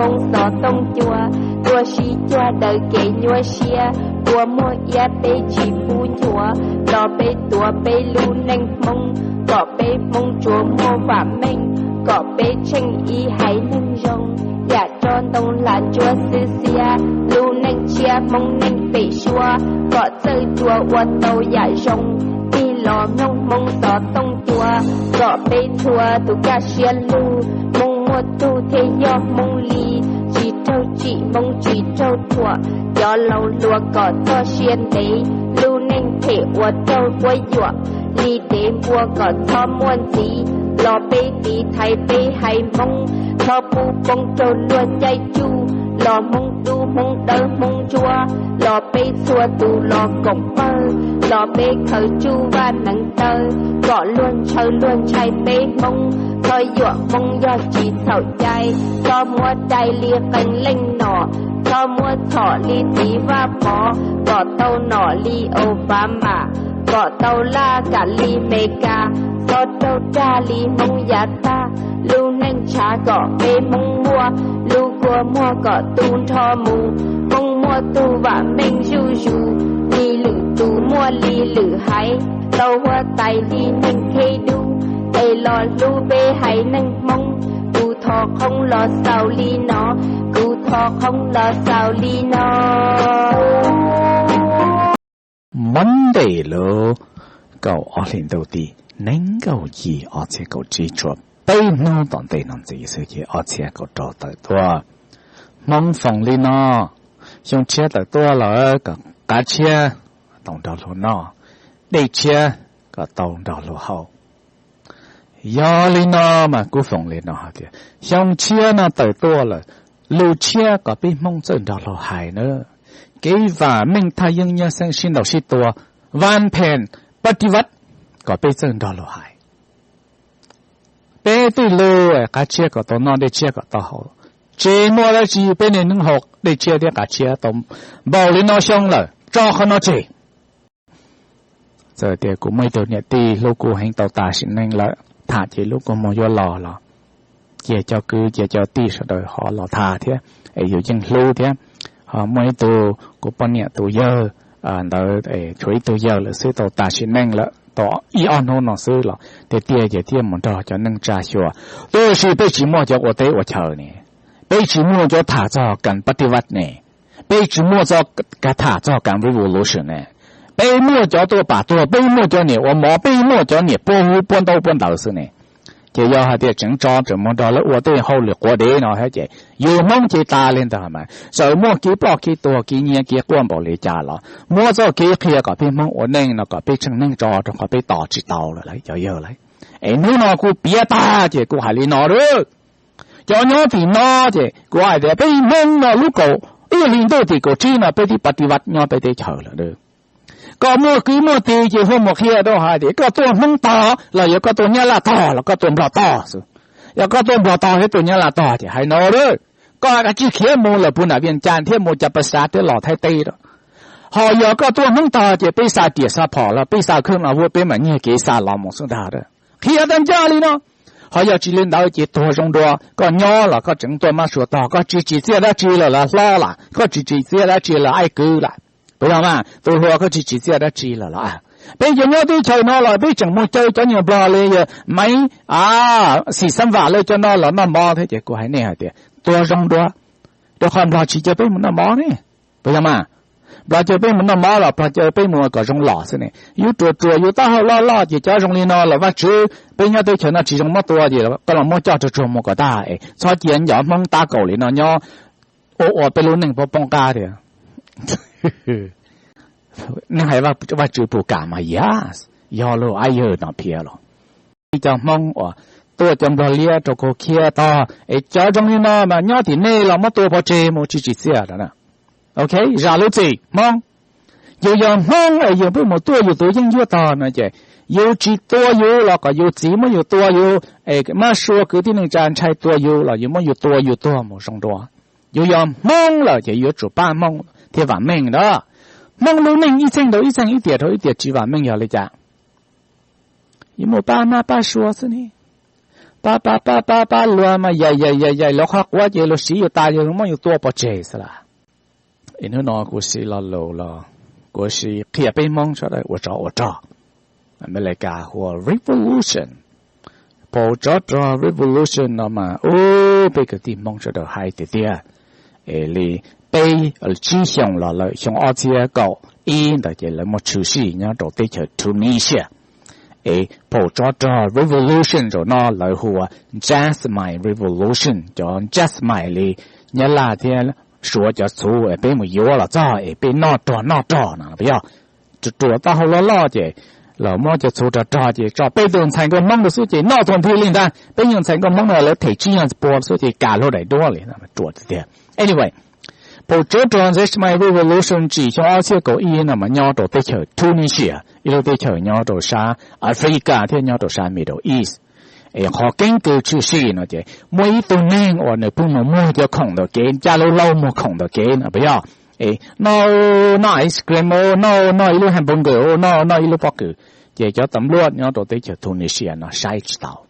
Hmoob xov tooj cua, tuaj sib cuag daws kev nyuaj siab, kua muag iab peb tsis pub nchuav, los peb tuav peb lub neej Hmoob, kom peb Hmoob tsuas muaj vam meej, kom peb tsheej ib haiv neeg zoo, yam roj ntoo hla ntsuab xwb xiab, lub neej tshiab Hmoob neej pem suab, kom txawj dua ua tau yam zoo, tig los mloog Hmoob xov tooj cua, kom peb txhua tus kaj siab lug, Hmoob muaj tug thiaj yog Hmoob li, tsis raug tsim Hmoob tsis raug thuam, cov laus hluas kom txoj sia ntev, lub neej phem ua raug quab yuam, li dev npua kom txhob muaj ntxiv, los peb tiv thaiv peb haiv Hmoob, txhob pub poob raug luag caij tsuj, los Hmoob dub Hmoob dawb Hmoob ntsuab, los peb txhua tus los koom pawg, los peb khaws tsuj vaj neev taw, kom luag ntshaw luag ntshai peb Hmoob, txhob yuam Hmoob yog tsis txhaum cai, txhob muab dai li qee leej nom, txhob muab txhom li txiv Vaj Pov, kom tau nom li Obama, kom tau laj kam li Meskas, txhob raug rag li Hmoob yav tag, lub neej tshav kom peb Hmoob muaj, lub kua muag kom tu nrho mus, Hmoob muaj tug vam meej zuj zus, li lwm tus muaj li lwm haiv, tau huab tais li neeg theb dub, es los hlub peb haiv neeg Hmoob, kuv thov qhoob los xaus li no, kuv thov qhoob los xaus li no. Monday lub kaum ob hlis ntuj tim nees nkaum yim ob txhiab kaum tsib, tshuav peb hnub tom ntej no ntxiv xwb ces ob txhiab kaum rau tawm tuaj. Hmoob foom li no: xyoo tshiab tawm tuaj lawm kom qav tshiab tau nrog luag noj, dej tshiab kom tau nrog luag haus. Yog li no mas kuv foom li no hais tias xyoo tshiab no tawm tuaj lawm, lus tshiab kom peb Hmoob txawj nrog luag hais na. Kev vam meej thaj yeeb nyab xeeb sib ntaus sib tua, vam phem pab tiv vaj kom peb txawj nrog luag hais. Peb tej lus qav tshiab kom tau noj, dej tshiab kom tau haus, tsis muaj dab tsi, peb niaj hnub haus dej tshiab thiab qav tshiab tau npaum li no xyoo lawm, tso qhov no tseg. Txawm tias kuv muaj ib tug niam tij hlub kuv heev tau tas sim neej lawm, tham ces lub kua muag yuav los los cia cov kwv cia cov tij sawv daws ho los tham thiab, es yus yeej hlub thiab. Ho muaj ib tug kuv poj niam tus yawg ntawd, tshuav ib tug yawg lawm xwb tau tas sim neej lawm tau ib ob hnub no xwb los tiag tiag ces thiaj mus nrog cov neej tsa xyuas. Tab sis peb tsis muaj cov ua teb ua chaw ne, peb tsis muaj cov tham txog kam pab tiv vaj ne, peb tsis muaj cov tham txog kam revolution ne, peb muaj cov tuaj pam tuag, peb muaj cov niam ua mov, peb muaj cov niam puab hub puab ntaub puab ntawv xwb ne. Ces yog hais tias tseem tso tseem mus nrog lawv ua tej hauj lwm quav dev no thiab ces yus Hmoob ces tas li ntawd mas txawm muaj kev ploj kev tuag kev nyiag kev quaj npaum li cas los muab txoj kev qhia kom peb Hmoob ua neej no kom peb tsheej neeg tso rau qhov peb tos tsis tau lawm cov yawg lawm. Es hnub no kuv piav tag ces kuv hais li no a, cov nyob tim no ces kuv hais tias peb Hmoob no lub kaum ib hlis ntuj tim kaum tsib no peb twb pab tiv vaj nyob peb teb chaws lawm. Koj muaj kwv muaj tij ces hu mus qhia rau hais tias koj tuaj Hmoob tog los yog koj tuaj Nyab Laj tog los koj tuaj Nplog tog xwb. Yog koj tuaj Nplog tog thiab tuaj Nyab Laj tog ces hais no a, koj kav tsij khiav mus lawm puag nram Vias Cas thiab mus Cas Pas Xav thiab los Thaib teb lawm. Ho yog koj tuaj Hmoob tog ces peb xa riam xa phom los peb xa khawb no vuab peb mam nyiag kev xa los mus xwb ntag. Qhia tag ncaj li no. Ho yog tsis li ntawd ces tuag zoo dua, koj nyob los koj tseem tuaj mab sua tog, koj tsis tsim txiaj dab tsi los lawv hlob las, koj tsis tsim txiaj dab tsi los aib kwv las. Puas yog mas? Tus hluas koj tsis tsim txiaj dab tsi los los. Peb cov nyob teb chaws no los peb tseem mus caw cov nyuag Nplog li yog Maiv, Xim Xab Vam lawv cov no los noj mov thiab ces kuv hais nej hais tias tuag zoo dua, rau qhov Nplog tsis caw peb mus noj mov ne. Puas yog mas? Nplog caw peb mus noj mov los Nplog caw peb mus kom zoo los xwb ne. Yus ruam ruam yus taub hau loj loj ces cov zoo li no los Vajtswv, peb nyob teb chaws no tsis zoo muab tua ces koj los muab coj tsuag tsuag mus kom tag es txhob cia cov Hmoob tab kaum li no nyob ua ua peb lub neej poob poob qab tias nej hais Vajtswv puas kam mas yog, yog lus ab yawg no phiaj los. Cov Hmoob uas tuaj cov Nplog liab rau kaus khiab tog es cov zoo li no mas nyob tim nej los muab tua pov tseg mus tsis tsim txiaj. Ok, zam lub txim Hmoob. Yus yog Hmoob es yus pheej mus tuaj yus tus yeeb ncuab tog no ces yus tsis tua yus los kom yus txiv muab yus tua, yus mab sua kwv tij neej tsa ntshai tua yus los yus muab yus tua yus tuag mus zoo dua. Yus yog Hmoob lawm ces yuav tsum pab Hmoob thiab vam meej na. Hmoob lub neej ib txheej rau ib txheej, ib tiam rau ib tiam tsis vam meej yog li cas? Yuav mus pab mab pab sua xwb ne. pab pab pab pab pab luag mas yaim yaim yaim yaim luag qhov quav ces luag siv yus tas ces luag muab yus tua pov tseg xwb lawm. Es hnub no kuv siv lo lus los kuv siv qhia peb Hmoob sawv daws ua tsov ua rog. Amelikas hu ua revolution. Phau tsov rog revolution no mas ub peb kwv tij Hmoob sawv daws hais tiag tiag. Es li peb tsib xyoos los lawm, xyoo ob txhiab kaum ib ntawd ces lawv muaj tshwm sim nyob rau teb chaws Tunisia. Es phau tsov rog revolution zaum no lawv hu ua Jasmine revolution, cov Jasmine li Nyab Laj thiab Suav cov txhuv peb mus yuav los txog es peb noj rog noj rog no yog ruam tau hauv loj loj ces los muab cov txhuv rog rog ces tso peb tus ntxhais nkauj Hmoob rau xwb ces noj txhua nthi li ntag. Peb nyuag ntxhais nkauj Hmoob no lawv them tsib nyuag pua xwb ces kam luag daim duab li tsuas tiag tiag. Anyway, phau tsov rog Jasmine revolution tsim xyoo ob txhiab kaum ib no mas nyob rau teb chaws Tunisia, ib lub teb chaws nyob rau sab Africa thiab nyob rau sab Middle East. Es qhov keeb kwm tshwm sim no ces muaj ib tug neeg uas nws pheej mus muag cov khoom ntawm kev, ncaj lub laub muag khoom ntawm kev no puas yog? Es noj, noj ice cream, noj, noj ib lub hamburger, noj, noj ib lub pob kws, ces cov tas npluaj nyob rau teb chaws Tunisia no saib tsis taus.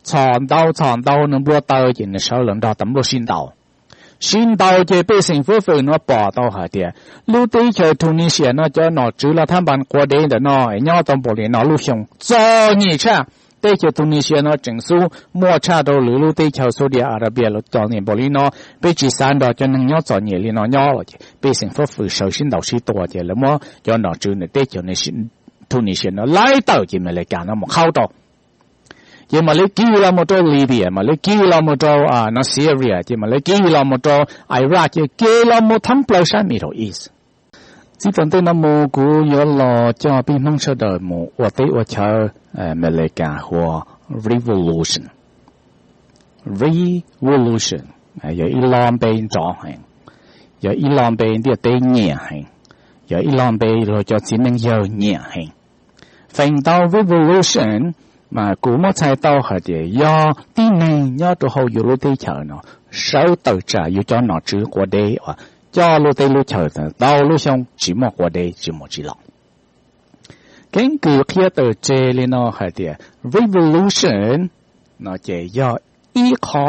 Txhom ntau txhom ntau nws nplua taws ces nws sawv los nrog tas npluaj sib ntaus. Sib ntaus ces pej xeem fwb fwm no pom tau hais tias lub teb chaws Tunisia no cov nom tswv los thab npas quav dev ntawm no nyob tau npaum li no lub xyoo txom nyem tshaj. Teb chaws Tunisia no tseem xub muaj tshaj rau lwm lub teb chaws Saudi Arabia los txom nyem npaum li no. Peb tsis xav nrog cov neeg nyob txom nyem li no nyob los ces pej xeem fwb fwm sawv sib ntaus sib tua ces lawv muab cov nom tswv ntawm teb chaws Tunisia no laib tawm ces Amelikas no mus qhaub rau. Ces mam li kis los mus rau Libya, mam li kis los mus rau no Syria, ces mam li kis los mus rau Iraq, ces kis los mus thoob plaws sab Middle East. Txij thaum ntej no mus kuv yuav los coj peb Hmoob sawv daws mus ua teb ua chaw, Amelikas hu ua revolution. Revolution yog ib lo npe nrov heev, yog ib lo npe ntiaj teb nyiam heev, yog ib lo npe luag cov txiv neej yawg nyiam heev. Feem ntau revolution mas kuv muab txhais tau hais tias yog tib neeg nyob rau hauv yus lub teb chaws no sawv tawm tsam yus cov nom tswv quav dev uas coj lub teb lub chaws tau lub xyoo tsis muaj quav dev tsis mus tsis los. Keeb kwm qhia tawm tseg li no hais tias revolution no ces yog ib qho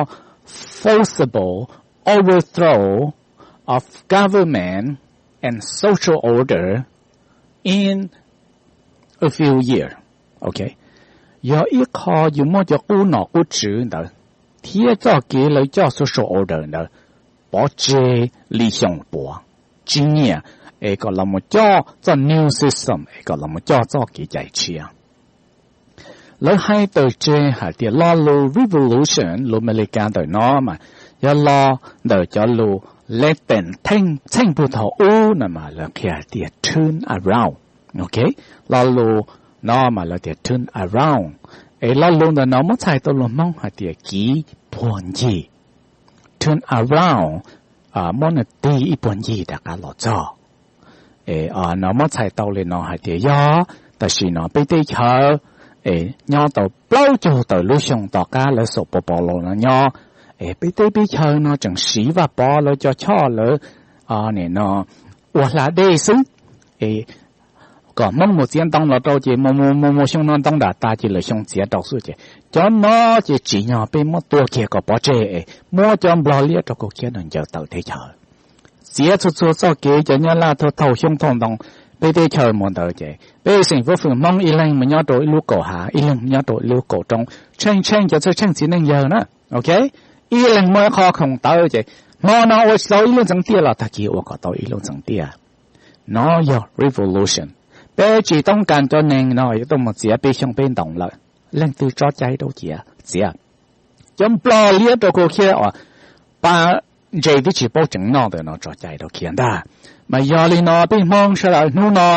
forcible overthrow of government and social order in a few years. Yog ib qho yus muab cov qub nom qub tswv ntawd thiab txoj kev lawv coj social order ntawd pov tseg li xyoo puav, tsis nyiam, es kom los mus coj txoj new system, es kom los mus coj txoj kev cai tshiab. Lawv hais tawm tseg hais tias lo lus revolution lus Amelikas ntawm no mas yog lo ntawm cov lus Latin txheej puag thaum ub no mas lawv qhia hais tias turn around. Lo lus no mas lawv tias turn around. Es lo lus ntawm no muab txhais tau lus Hmoob hais tias kiv puag ncig. Turn around muab nws tig ib puag ncig rov qab los txog. No muab txhais tau li no hais tias yog tam sim no peb teb chaws nyob tau plaub caug tawm lub xyoo tom qab lawv xaum pov pov los no nyob, es peb teb peb chaw no tseem siv Vaj Pov lawv cov choj lawv no ua hla dej xwb. Es kom Hmoob mus txiav ntoo los rau ces mus mus mus mus xyoo no ntoo dam tas ces lwm xyoo txiav rau xwb ces cov no ces tsim nyog peb muab tua kiag kom pov tseg es muab cov nplog liab rau kaus khiab no ncaws tawm teb chaws. Txiav txhua txhua txoj kev cov Nyab Laj thauj thauj xyoob thauj ntoo peb teb chaws mus ntawd ces pej xeem fab fwm Hmoob ib leeg mus nyob rau ib lub kaum hav, ib leeg mus nyob rau ib lub kaum roob, tsheej tsheej cov txawj tsheej txiv neej yawg na. Ok, ib leeg muaj ib qho khoom tawv ces hmo no ua tsis tau ib lub ntxeev tiaj los tag kis ua kom tau ib lub ntxeev tiaj. No yog revolution. Peb tsis toob kas cov neeg no yuav tuaj mus txiav peb xyoob peb ntoo lawm. Leej twg tso cai rau cia txiav. Cov nplog liab rau kaus khiab uas pab ntse twb tsis paub tseeb noj ntawm no tso cai rau khiav ntag. Mas yog li no peb Hmoob sawv daws hnub no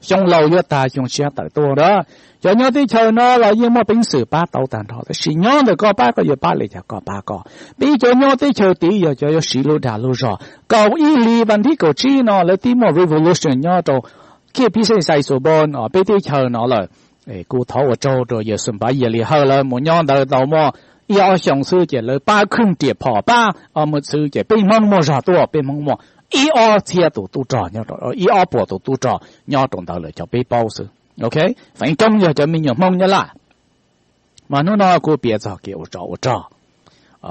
xyoo laus yuav tag xyoo tshiab tawm tuaj a, cov nyob teb chaws no los yeej muaj peev xwm pab tau tag nrho tab sis nyob ntawm koj pab koj yuav pab li cas koj pab koj. Peb cov nyob teb chaws tid yog cov yuav siv lub dag lub zog. Kaum ib hlis vas thib kaum tsib no lawv twb muaj revolution nyob rau Khiaj Phij Xeej Xais Xus Npoo os peb teb chaws no lawm. Kuv thov ua tsaug rau yawg Xus Npav Yias Lis Hawj lawv mus nyob ntawd tau muaj ib ob xyoos xwb ces lawv pab khwj riam phom pab mus txwv ces peb Hmoob muaj zog tuaj, peb Hmoob muaj ib ob txhiab tus tub rog nyob rau, ib ob puas tus tub rog nyob rau ntawd lawm cov peb paub xwb. Ok, feem coob yog cov me nyuam Hmoob Nyab Laj. Mas hnub no kuv piav txog kev ua tsov ua rog,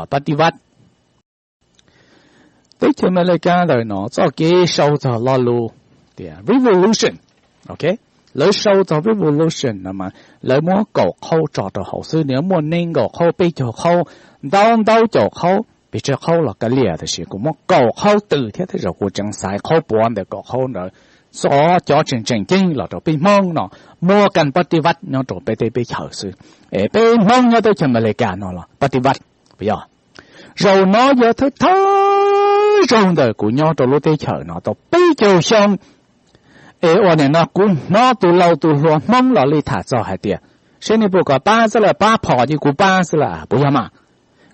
pab ti vaj. Teb chaws Amelikas ntawm no txoj kev sau txog lo lus tias revolution, lawv sau txog revolution no mas lawv muab kaum qhaub tso rau hauv xwb, nws muaj nees nkaum qhaub, peb caug qhaub, ntau ntau caum qhaub, pes tsawg qhaub los kav liam, tiam sis kuv muab kaum qhaub tws thiab tej zaum kuv tseem xaiv qhaub puav ntawm kaum qhaub ntawd, xov cov tseem tseem ceeb los rau peb Hmoob no muaj kas pab ti vaj nyob rau peb teb peb chaws xwb. Es peb Hmoob nyob teb chaws Amelikas no los pab ti vaj, puas yog? Zaum no yog thawj thawj zaug ntawm kuv nyob rau lub teb chaws no tau peb caug xyoo, es ua nim no kuv hnov tus laus tus hluas Hmoob los li tham txog hais tias, seb nej puas kom pab xwb lawm, pab phom ces kuv pab xwb lawm, puas yog mas?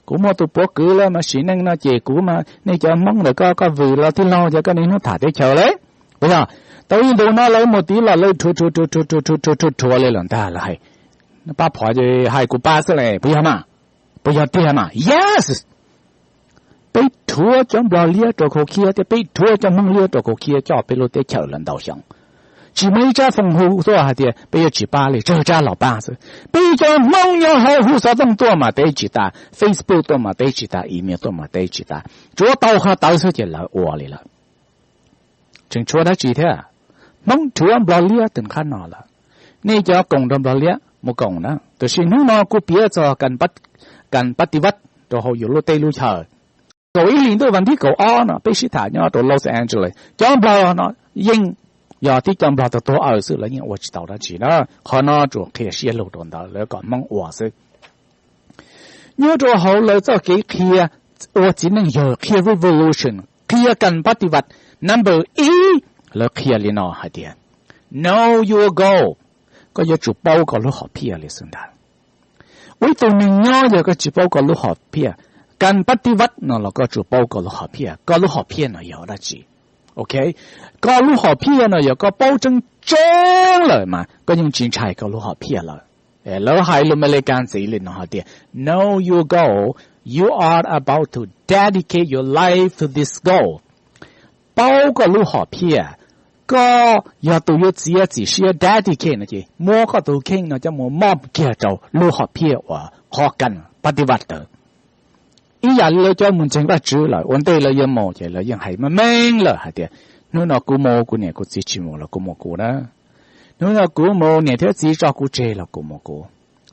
Kuv muaj tus puav kwv lawm mas sim neej no ces kuv mas nej cov Hmoob ntawm koj, koj vwm los tij laug ces koj niaj hnub tham teb chaws li, puas yog? Tau ib ntus no lawv mus tid los lawv rhuav rhuav rhuav rhuav rhuav rhuav rhuav rhuav rhuav li los ntag lawm, pab phom ces hais kuv pab xwb lawm, puas yog mas? Puas yog tiag mas? Yes. Peb rhuav cov Nplog liab rau khau khiab thiab peb rhuav cov Hmoob liab rau khau khiab coj peb lub teb chaws los ntau xyoo. Tsis muaj ib tsab foos hu tuaj hais tias peb yuav tsis pab li, tsawg tsab los pab xwb. Peb cov Hmoob nyob hauv hu xov tooj tuaj mas teb tsis tas, Facebook tuaj mas teb tsis tas, email tuaj mas teb tsis tas, tsuav tau qhov tawv xwb ces lawv ua li lawm. Tseem tshuav dab tsi thiab? Hmoob rhuav Nplog liab tag nrho no lawm. Nej cov koom nrog Nplog liab mus koom na, tiam sis hnub no kuv piav txog kas pab ti vaj rau hauv yus lub teb lub chaws. Kaum ib hlis ntuj vas thib kaum ob no peb sib tham nyob rau Los Angeles, cov Nplog no yeej yog tib co Nplog tag tuag aws xwb, lawv yeej ua tsis tau dab tsi na. Qhov no tsuas qhia siab lug rau ntawd, lawv kom Hmoob ua xwb. Nyob rau hauv lawv txoj kev qhia, ua txiv neej yawg qhia revolution, qhia kas pab ti vaj number ib, lawv qhia li no hais tias, know your goal, koj yuav tsum paub koj lub hom phiaj li xwb ntag. Ua ib tug neeg nyob yog koj tsis paub koj lub hom phiaj, kas pab ti vaj no los koj tsum paub koj lub hom phiaj, koj lub hom phiaj no yog dab tsi. Ok, koj lub hom phiaj no yog koj paub tseeb tseeb lawm mas koj yeej tsis ntshai koj lub hom phiaj lawm. Lawv hais lus Amelikas ntxiv li no hais tias, know your goal, you are about to dedicate your life to this goal. Paub koj lub hom phiaj, koj yog tus yuav txiav txim siab, dedicate no ces muab koj tus kheej no coj mus mob kiag rau lub hom phiaj uas qhov kas pab ti vaj ntawd. Ib yam li lawv cov mus ntseeg Vajtswv lawm, ua ntej lawv yuav mus ces lawv yeej hais meej meej lawm hais tias, hnub no kuv mus, kuv niam kuv txiv tsis mus los kuv mus kuv na. Hnub no kuv mus, niam thiab txiv tso kuv tseg los kuv mus kuv.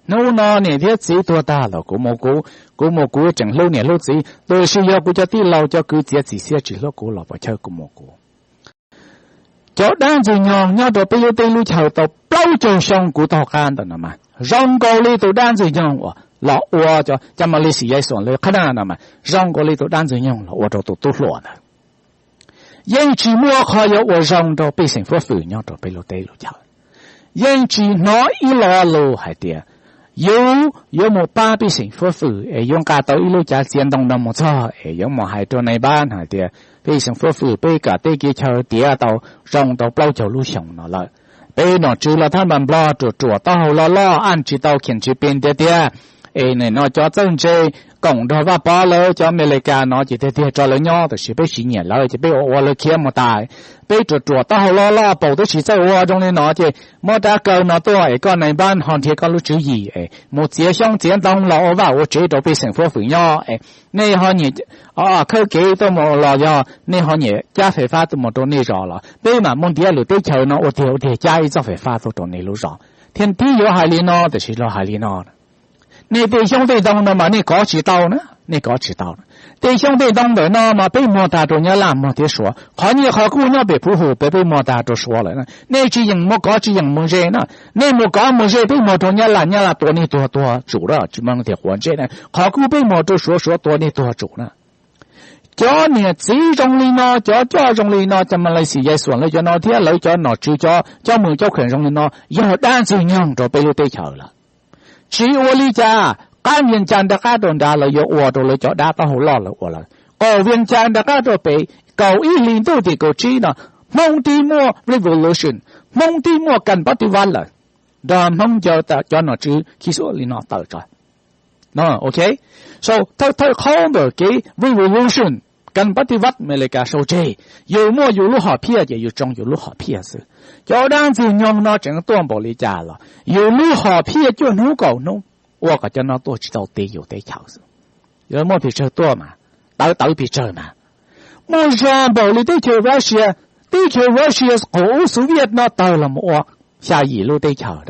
Hnub no niam thiab txiv tuag tag los kuv mus kuv, kuv mus kuv tseem hlub niam hlub txiv, tab sis yog kuv cov tij laug cov kwv txiav txim siab tsis hlub kuv los puas chawj, kuv mus kuv. Cov dab ntxwg nyoog nyob rau peb lub teb lub chaw tau plaub caug xyoo kuv taug qab ntawm no mas zoo nkaus li tus dab ntxwg nyoog uas los ua cov Malaysia Yaixuas lawv qhab naj no mas zoo nkaus li tus dab ntxwg nyoog los ua rau tus tub hluas ntawd. Yeej tsis muaj qhov yuav ua zoo rau pej xeem fuab fwm nyob rau peb lub teb lub chaw. Yeej tsis hnov ib lo lus hais tias yus yuav mus pab pej xeem fuab fwm es yuav nqa tau ib lub cav txiav ntoo no mus txog es yuav mus hais rau nais npab hais tias, pej xeem fuab fwm, peb kam teb kev chaw tiav tau zoo tau plaub caug lub xyoo no lawm. Peb nom tswv los thab npas Nplog ruam ruam taub hau loj loj, aj tsis tau khiam tsis pes tiag tiag. Es nim no cov txawj ntse koom nrog Vaj Pov lawv cov Amelikas no ces tiag tiag tso lawv nyob, tab sis peb tsis nyiam lawv ces peb ua ua lawv khiav mus tas. Peb ruam ruam taub hau loj loj, paus twb tsis txawj ua zoo li no ces muab rab kaw no tuaj es koj nais npab ho nrhiav koj lub tswv yim es mus txiav xyoob txiav ntoo los ua vaj ua tsev rau pej xeem fuab fwm nyob es nej ho nyiam khawb kev tuaj mus los yog nej ho nyiam cab fais fab tuaj mus rau nej zos los peb mam mus ntiav lwm teb chaws no ua tiag ua tiag cab ib txoj fais fab tuaj rau nej lub zos. Thiaj thib yuav hais li no, tab sis los hais li no, nej tej xyoob tej ntoo no mas nej kov tsis tau na, nej kov tsis tau. Tej xyoob tej ntoo ntawm no mas peb muag tag rau Nyab Laj muag thiab Suav, qhov nyiaj qhov kub nyob pem Phuv Hum peb, peb muag tag rau Suav lawm na. Nej tsis yeem mus kov tsis yeem mus ze na. Nej mus kov mus ze peb muag rau Nyab Laj, Nyab Laj tua nej tuag tuag tsum na, tsis muaj leej twg quav ntsej na. Qhov kub peb muag rau Suav, Suav tua nej tuag tsum na. Cov niam txiv zoo li no, cov coj zoo li no, cov Malaysia Yaixuas lawv cov no thiab lawv cov nom tswv, cov mus coob kheem zoo li no yog dab ntxwg nyoog rau peb lub teb chaws lawm. Tsis ua li cas, qab Vias Cas nram qab rau nrad lawv yuav ua rau lawv cov dab taub hau loj lawv ua lawm. Qaum Vias Cas nram qab rau pem, kaum ib hlis ntuj tim kaum tsib no, Hmoob twb muaj revolution, Hmoob twb muaj kas pab ti vaj lawm, nrog Hmoob cov nom tswv khib xub li no tawm tso. So thawj thawj qhaub ntawm kev revolution, kas pab ti vaj Amelikas sau tseg, yus muaj yus lub hom phiaj ces yus tsoo yus lub hom phiaj xwb. Cov dab ntxwg nyoog no tseem tuaj npaum li cas los yus lub hom phiaj cuaj hnub kaum hnub, ua kom cov no tuaj tsis tau ti yus teb chaws xwb. Yuav muaj pes tsawg tuaj mas, tawv tawv pes tsawg mas. Muaj zog npaum li teb chaws Russia, teb chaws Russia qhov ub Soviet no tawg los mus ua xya yim lub teb chaws.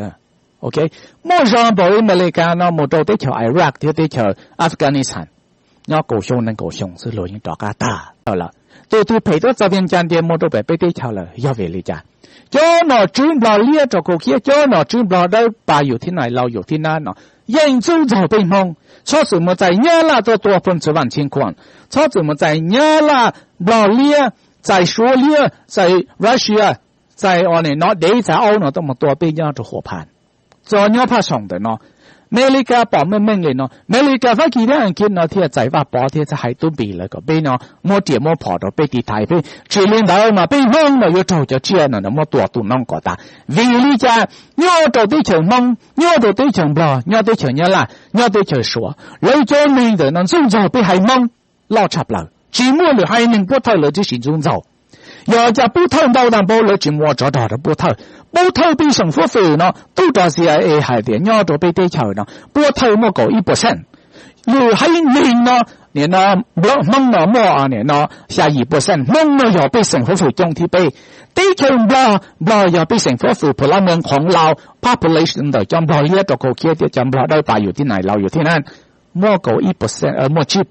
Muaj zog npaum li Amelikas no mus rau teb chaws Iraq thiab teb chaws Afghanistan, nyob kaum xyoo nees nkaum xyoo xwb luag yeej rov qab tag lawm. Tus twg phem tuaj txog Vias Cas tias mus rau pem peb teb chaws lawm yog vim li cas? Cov nom tswv Nplog liab rau kaum khiab, cov nom tswv Nplog dawb pas yus thib nais laus yus thib nab no yeej ntxub ntxaug peb Hmoob. Txhob txwm mus txais Nyab Laj tuaj tua phooj txwv Vam Txhiaj Khuam, txhob txwm mus txais Nyab Laj, Nplog liab, txais Suav liab, txais Russia, txais ua nim no dev txais aub no tuaj mus tua peb nyob rau Huam Phas. Txog nyob Phaj Xoom ntawm no, Amelikas pom meej meej li no, Amelikas, Fab Kis thiab Askiv no thiaj txais Vaj Pov thiab txhais Tub Npis lawv kom peb no muab riam muab phom rau peb tiv thaiv peb. Tsis li ntawd mas peb Hmoob no yuav raug cov tsiaj no muab tua tu noob kom tas. Vim li cas nyob rau teb chaws Hmoob, nyob rau teb chaws Nplog, nyob teb chaws Nyab Laj, nyob teb chaws Suav, lawv cov neeg ntawm no ntxub ntxaug peb haiv Hmoob loj tshaj plaws, tsis muaj lwm haiv neeg pub thawj lawv tib si ntxub ntxaug. Yog cas pub thawj ntau tag npaum lawv tsis mus ua tsov rog rau pub thawj. Pub thawj peb xeem Fab Fwm no tub rog CIA hais tias nyob rau peb teb chaws no pub thawj muaj kaum ib percent. Lwm haiv neeg no, nim no Hmoob no muaj nim no xya yim percent, Hmoob no yog peb xeem Fab Fwm coob thib peb. Teb chaws Nplog, Nplog yog peb xeem Fab Fwm phu la mees qhoov laus, population ntawm cov Nplog liab rau kaum khiab thiab cov Nplog dawb pas yus thib nais laus yus thib nab, muaj kaum ib percent, muaj tsib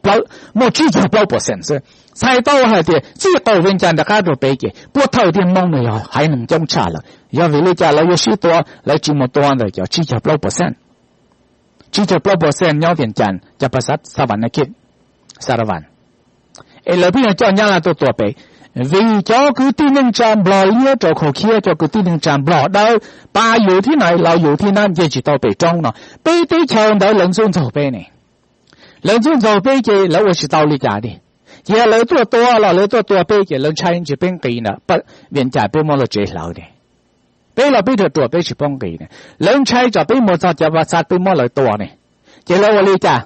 caug plaub percent xwb. Txhais tau hais tias txij qaum Vias Cas rov qab rau pem ces pub thawj thiab Hmoob no yog haiv neeg coob tshaj lawm. Yog vim li cas lawv yuav sib tua, lawv tsis mus tua ntawm cov tsib caug plaub percent? Tsib caug plaub percent nyob Vias Cas, Chaw Phas Xav, Xas Vas Nas Khis, Xas Vas. Es lawv pheej yuav coj Nyab Laj tuaj tua pem, vim cov kwv tij neej tsa Nplog liab rau kaum khiab, cov kwv tij neej tsa Nplog dawb pas yus thib nais laus yus thib nab nce tsis tau pem roob no, peb teb chaws ntawd lawv ntxub ntxaug peb ne. Lawv ntxub ntxaug peb ces lawv ua tsis tau li cas li. Ces yog lawv tuaj tua los lawv tuaj tua peb ces lawv ntshai ntsis peb nqis ntawm Vias Cas peb muab lawv tsev hlawv ne. Peb los peb ruam ruam peb tsis paub nqis ne. Lawv ntshai tsam peb mus txog Chaw Phas Xav peb muab lawv tua ne. Ces lawv ua li cas?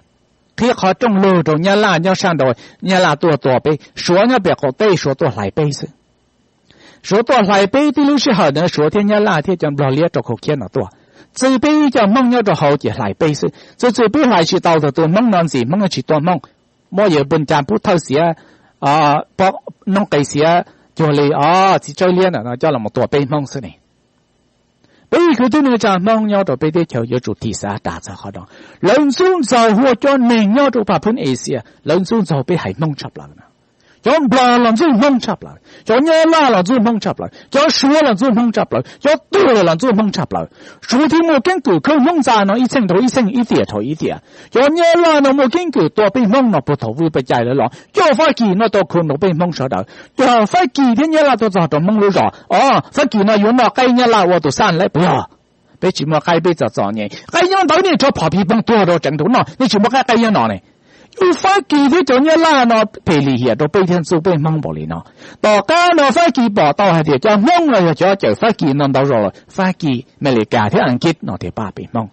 Qhib qhov rooj lug rau Nyab Laj nyob sab nraud, Nyab Laj tuaj tua peb, Suav nyob pem qaum teb Suav tuaj hlais peb xwb. Suav tuaj hlais peb tib lub sij hawm ntawd Suav thiab Nyab Laj thiab cov Nplog liab rau kaum khiab no tuaj, txwv peb ib co Hmoob nyob rau hauv ces hlais peb xwb. Txwv txwv peb hlais tsis tau thaum tus Hmoob no ntxim Hmoob no tsis tua Hmoob, muab yawg Pus Cas pub thawj xiav, noob qes xiav cuag li txiv tsawb liab ntawm no coj los tua peb Hmoob xwb ne. Peb kwv tij neej tsa Hmoob nyob rau peb teb chaws yuav tsum thim xav ras txog qhov no. Lawv ntxub ntxaug ua cov neeg nyob rau Phaj Phwb Asia, lawv ntxub ntxaug peb haiv Hmoob tshaj plaws. Cov Nplog los ntxub Hmoob tshaj plaws, cov Nyab Laj los ntxub Hmoob tshaj plaws, cov Suav los ntxub Hmoob tshaj plaws, cov Tuam los ntxub Hmoob tshaj plaws. Suav thiaj muaj keeb kwm khawb Hmoob ntxa no ib txheej dhau ib txheej ib tiam dhau ib tiam. Cov Nyab Laj no muaj keeb kwm tua peb Hmoob no puag thaum vwj paj cai lawm los coj Fab Kis no tau khu nroo peb Hmoob sawv daws. Coj Fab Kis thiab Nyab Laj tuaj txog rau Hmoob lub zos, o, Fab Kis no yuav noj qaib Nyab Laj ua tus xaj lawm puas yog? Peb tsis muaj qaib peb txom txom nyem, qaib nyob ntawd nej rov phom pig poog tuag rau tseev rau noj, nej tsis muaj qaib, qaib nyob no ne. Yus Fab Kis thiab cov Nyab Laj no phem lim hiam rau peb thiab ntxub peb Hmoob npaum li no. Tom qab no Fab Kis pom tau hais tias cov Hmoob no yog cov cawm Fab Kis no ntau zaus lawm, Fab Kis, Amelikas thiab Askiv no thiaj pab peb Hmoob.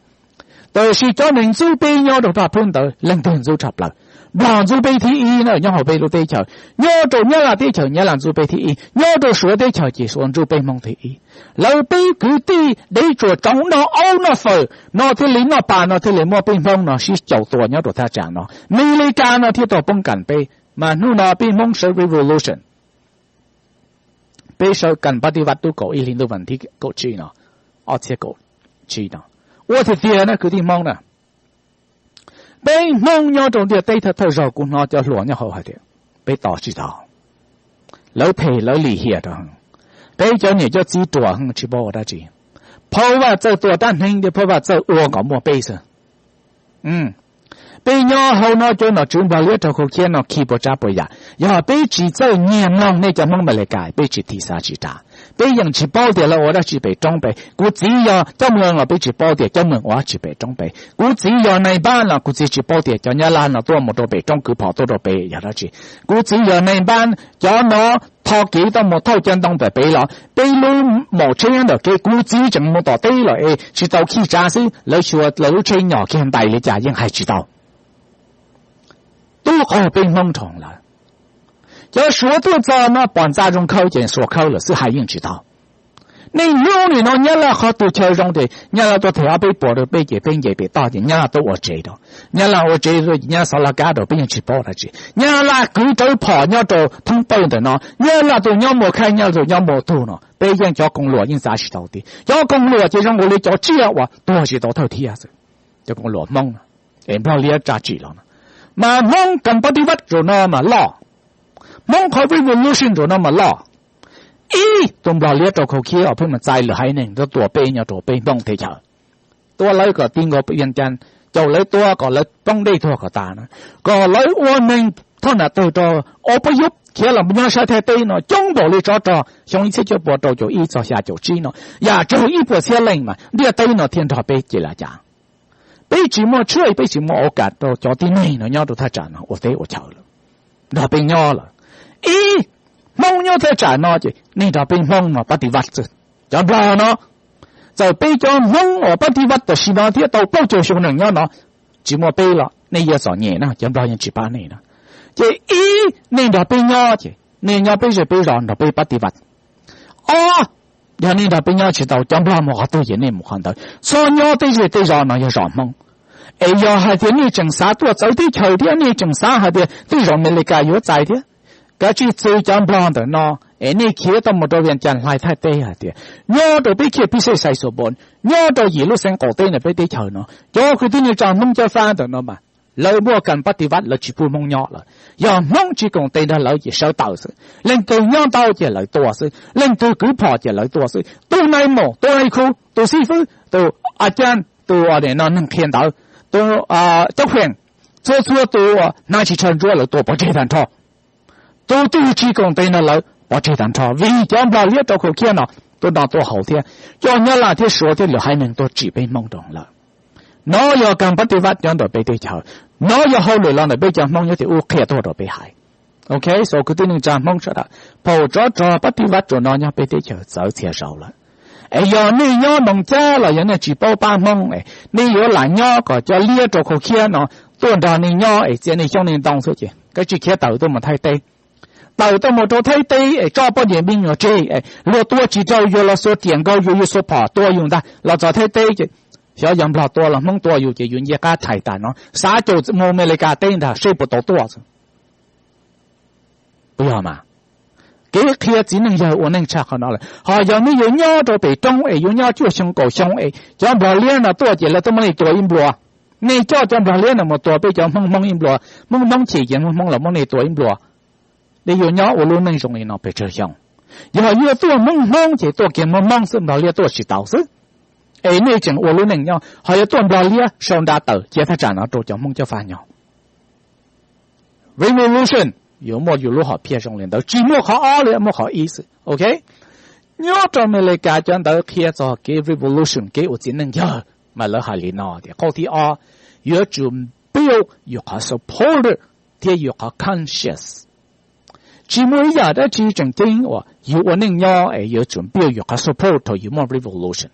Tab sis cov neeg ntxub peb nyob rau Phaj Phwb ntawd leej twg ntxub tshaj plaws? Nplog ntxub peb thib ib na nyob hauv peb lub teb chaws. Nyob rau Nyab Laj teb chaws Nyab Laj ntxub peb thib ib, nyob rau Suav teb chaws ces Suav ntxub peb Hmoob thib ib. Lawv peb kwv tij dev tsuas tsoov noj aub noj fawm no thiaj li noj pas no thiaj li muab peb Hmoob no sib caum tua nyob rau thaj tsam no. Amelikas no thiaj tau poob kas peb, mas hnub no peb Hmoob sawv revolution. Peb sawv kas pab tiv vaj tub kaum ib hlis ntuj vas thib kaum tsib no, ob txhiab kaum tsib no. Ua tiag tiag na kwv tij Hmoob na, peb Hmoob nyob rau ntiaj teb thawj thawj zaug kuv hnov cov hluas nyob hauv hais tias peb tos tsis tau, lawv phem lawv lim hiam rau heev, peb cov niam cov txiv ruam heev tsis paub ua dab tsi. Phau Vaj Txawj tua rab hneev thiab Phau Vaj Txawj ua kom muaj peb xwb. Peb nyob hauv no cov nom tswv Nplog liab rau khau khiab no khi puas tsav puas yam, yog peb tsis txawj nyiag mloog nej cov Hmoob Amelikas peb tsis thim xav tsis ras. Peb yeej tsis paub tias lawv ua dab tsi pem roob pem. Kuv txiv yog Cob Mws los peb tsis paub tias Cob Mws ua dab tsi pem roob pem. Kuv txiv yog nais npab los kuv txiv tsis paub tias cov Nyab Laj no tuaj mus rau pem roob kwv phom tuaj rau pem yog dab tsi. Kuv txiv yog nais npab, cov no tho kev tuaj mus thauj cov ntoo pem pem los peb lub maum tsheb ntawm kev kuv txiv tseem mus tom teb los es tsis tau khij tsav xwb, lawv xyuas lawv lub tsheb nyom kiag ntais li cas yeej hais tsis tau. Tub qaug peb Hmoob rau lawm. Cov Suav tuaj txog no pom ntxa zoo khawb ces Suav khawb lawm xwb hais yeej tsis tau. Niaj hnub nim no Nyab Laj qhov twg chaw zoo ces Nyab Laj tuaj them ob peb puas rau peb ces peb nce pem toj ces Nyab Laj tuaj ua tsev rau. Nyab Laj ua tsev rau ces Nyab Laj xov laj kab rau peb yeej tsis paub dab tsi. Nyab Laj kwv rawv phom nyob rau thoob pawg ntawm no, Nyab Laj tus nyob Muas Khaj, Nyab Laj tus nyob Muas Tug no, peb yeej cov koom luam yeej xav tsis tau tias cov koom luam ces zoo nkaus li cov tsiaj uas tuag tsis tau thawj thiab xwb. Cov koom luam Hmoob no, es Nplog liab tsa tsim los no, mas Hmoob kam pab tiv vaj zaum no mas loj, Hmoob qhov revolution zaum no mas loj. Ib tus Nplog liab rau khau khiab os, pheej mas txais lwm haiv neeg tuaj tua peb nyob rau peb Hmoob teb chaws. Tua lawv kom ti nkaus Vias Cas, caum lawv tua kom lawv poob dej tuag kom tas na, kom lawv ua neeg thoj nam tawg rau ob peb yub khiav los nyob sab Thaib teb no coob npaum li tsov rog xyoo ib txhiab cuaj puas rau caum ib txog xya caum tsib no, yam tsawg ib puas txhiab leej mas ntiaj teb no thiaj nrog peb ces lam cas. Peb tsis muaj tshwj, peb tsis muaj ua kam rau cov tib neeg no nyob rau thaj tsam no ua teb ua chaw lawm, nrog peb nyob lawm. Ib, Hmoob nyob thaj tsam no ces nej nrog peb Hmoob no pab tiv vaj xwb. Cov Nplog no, txawm peb cov Hmoob uas pab tiv vaj tam sim no thiab tau plaub caug xyoo neej nyob no, tsis muaj peb los nej yuav txom nyem na, cov Nplog yeej tsis pab nej na. Ces ib, nej nrog peb nyob ces nej nyob peb zej peb zos nrog peb pab tiv vaj. Ob, yog nej nrog peb nyob tsis tau, cov Nplog mus qhov twg ces nej mus qhov ntawd, txhob nyob tej zej tej zos no yog zos Hmoob. Es yog hais tias nej tseem xav tuaj txawv teb chaws thiab nej tseem xav hais tias tej zaum Amelikas yuav txais thiab, kav tsij txwv cov Nplog ntawm no, es nej khiav tau mus rau Vias Cas hlais Thaib teb hais tias nyob rau peb khiaj pib xej xais xua npo, nyob rau yim lub xeev qaum teb ntawm peb teb chaws no, cov kwv tij neej tsa Hmoob cob fab ntawm no mas lawv muaj kam pab tiv vaj, lawv tsis pub Hmoob nyob lawm. Yog Hmoob tsis koom tes nrog lawv ces sawv tawm xwb, leej twg nyob ntau ces lawv tua xwb, leej twg kwv phom ces lawv tua xwb, tus nai maum, tus nai khu, tus xib fwb, tus a caj, tus neeg qhia ntawv, tus cab pheej, txhua txhua tus hnav tsis tshaw ntsuab lawv tua pov tseg tag nrho. Tus twg tsis koom tes nrog lawv pov tseg tag nrho, vim cov Nplog liab rau khau khiab no tuaj noj tuaj haus thiab coj Nyab Laj thiab Suav thiab lwm haiv neeg tuaj tsim peb Hmoob rau lawm. No yog kam pab tiv vaj nyob ntawm peb teb chaws, no yog hauj lwm los ntawm peb cov Hmoob nyob tim ub qhia tuaj rau peb hais. Ok, so kwv tij neej tsa Hmoob sawv daws, phau tsov rog pab tiv vaj tsuas no nyob peb teb chaws txawv txhia zaus lawm. Es yog nej nyob Moos Cab los yog nej tsis paub pab Hmoob, nej yuav lam nyob kom cov liab rau khau khiab no tuaj nrog nej nyob es txia nej xyoob nej ntoo xwb ces kav tsij khiav tawm tuaj mus Thaib teb. Tawm tuaj mus rau Thaib teb es tso poj niam me nyuam tseg es luag tua tsis raug yuav los xuas riam nkaug yus, yus xuas phom tua yus ntag. Los txog Thaib teb ces xyov yog Nplog tua los Hmoob tua yus ces yus nce qab thais tas no xav caum mus Amelikas teb ntag seb puas tau tuaj xwb. Puas yog mas? Kev qhia txiv neej yawg ua neej tshaj qhov no lawm. Ho yog nej yuav nyob rau pem roob es yuav nyob cuaj xyoo kaum xyoo es cov Nplog liab no tuaj ces lawv tuaj muab nej tua ib nplua. Nej coj cov Nplog liab no mus tua peb cov Hmoob Hmoob ib nplua, Hmoob Hmoob chim ces Hmoob Hmoob los muab nej tua ib nplua. Nej yuav nyob ua lub neej zoo li no pes tsawg xyoo? Yog yuav tuaj Hmoob Hmoob ces tuaj kiag Hmoob Hmoob xwb, Nplog liab tuaj tsis tau xwb. Es nej tseem ua lub neej nyob, ho yuav tuaj Nplog liab sau nra tawm cia thaj tsam no rau cov Hmoob cob fab nyob. Revolution, yuav muaj yus lub hom phiaj zoo li ntawd, tsis muaj qhov ob li, muaj qhov ib xwb. Ok, nyob rau Amelikas cov ntawd qhia txog kev revolution, kev ua txiv neej yawg mas lawv hais li no tias qhov thib ob, yuav tsum build yus qhov support thiab yus qhov conscience. Tsis muaj ib yam dab tsi tseem ceeb uas yus ua neej nyob es yuav tsum build yus qhov support thaum yus muaj revolution.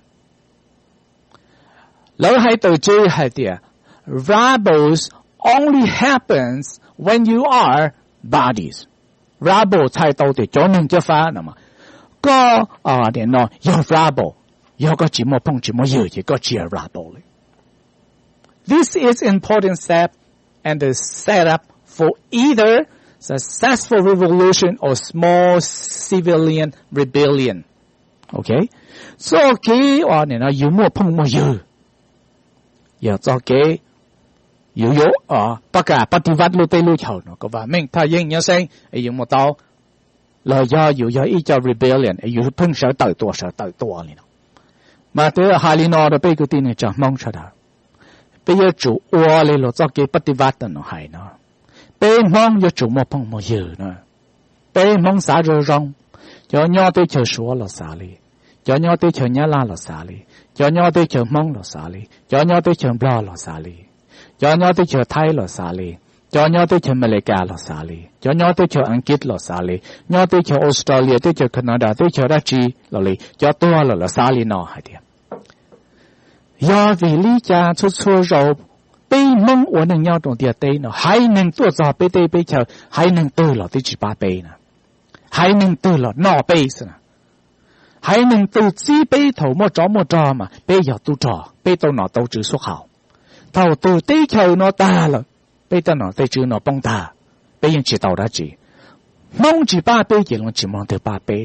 Lawv hais tawm tseg hais tias rebels only happens when you are bodies. Rebel txhais tau tias cov neeg cob fab no, koj no yog rebel, yog koj tsis muaj phooj tsis muaj ywg ces koj tsis yog rebel li. This is important step and the setup for either successful revolution or small civilian rebellion. Ok, txoj kev no yus muaj phooj muaj ywg, yog txoj kev yus yuav pab kam pab tiv vaj lub teb lub chaw no kom vam meej thaj yeeb nyab xeeb es yus mus tau, los yog yus yog ib co rebellion es yus pheej sawv tawm tua sawv tawm tua li no. Mas twb hais li no rau peb kwv tij neej tsa Hmoob sawv daws, peb yuav tsum ua li luag txoj kev pab tiv vaj no hais no. Peb Hmoob yuav tsum muaj phooj muaj ywg na. Peb Hmoob xav zoo zoo, cov nyob teb chaws Suav los xav li, cov nyob teb chaws Nyab Laj los xav li, cov nyob teb chaws Hmoob los xav li, cov nyob teb chaws Nplog los xav li, cov nyob teb chaws Thaib los xav li, cov nyob teb chaws Amelikas los xav li, cov nyob teb chaws Askiv los xav li, nyob teb chaws Australia, teb chaws Canada, teb chaws dab tsi los li, cov tuag los lawv xav li no hais tias yog vim li cas txhua txhua zaus peb Hmoob ua neej nyob rau ntiaj teb no, haiv neeg tuaj txog peb teb peb chaw, haiv neeg twg los twb tsis pab peb na, haiv neeg twg los noj peb xwb na. Haiv neeg twg txib peb thaum muaj tsov muaj rog mas peb yog tub rog, peb tau nom tau tswv xub qhaum. Thaum twg teb chaws no tag lawm, peb tej nom tej tswv no poob tag, peb yeej tsis tau dab tsi. Hmoob tsis pab peb ces luag tsis muaj leej twg pab peb.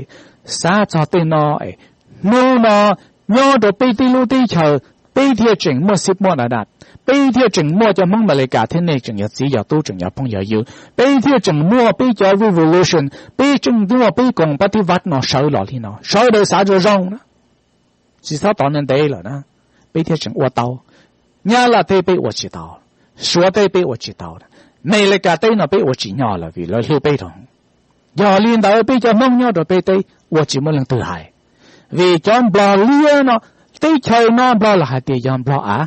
Xav txog tej no, hnub no nyob rau peb tib lub teb chaws, peb thiaj tseem muaj xib muaj da da, peb thiaj tseem muaj cov Hmoob Amelikas thiab nej tseem yog txiv yog tub tseem yog phooj yog ywg, peb thiaj tseem muaj peb cov revolution, peb tseem muaj peb koom pab tib vaj no sawv los li no, sawv daws xav zoo zoo na, tsis txhob tos ntev ntev lawm na, peb thiaj tseem ua tau. Nyab Laj teb peb ua tsis tau, Suav teb peb ua tsis tau, Amelikas teb no peb ua tsis nyog lawm vim lawv hlub peb rau. Yog li ntawd peb cov Hmoob nyob rau peb teb ua tsis muaj leej twg hais, vim cov Nplog liab no, teb chaws no Nplog los hais tias yog Nplog av,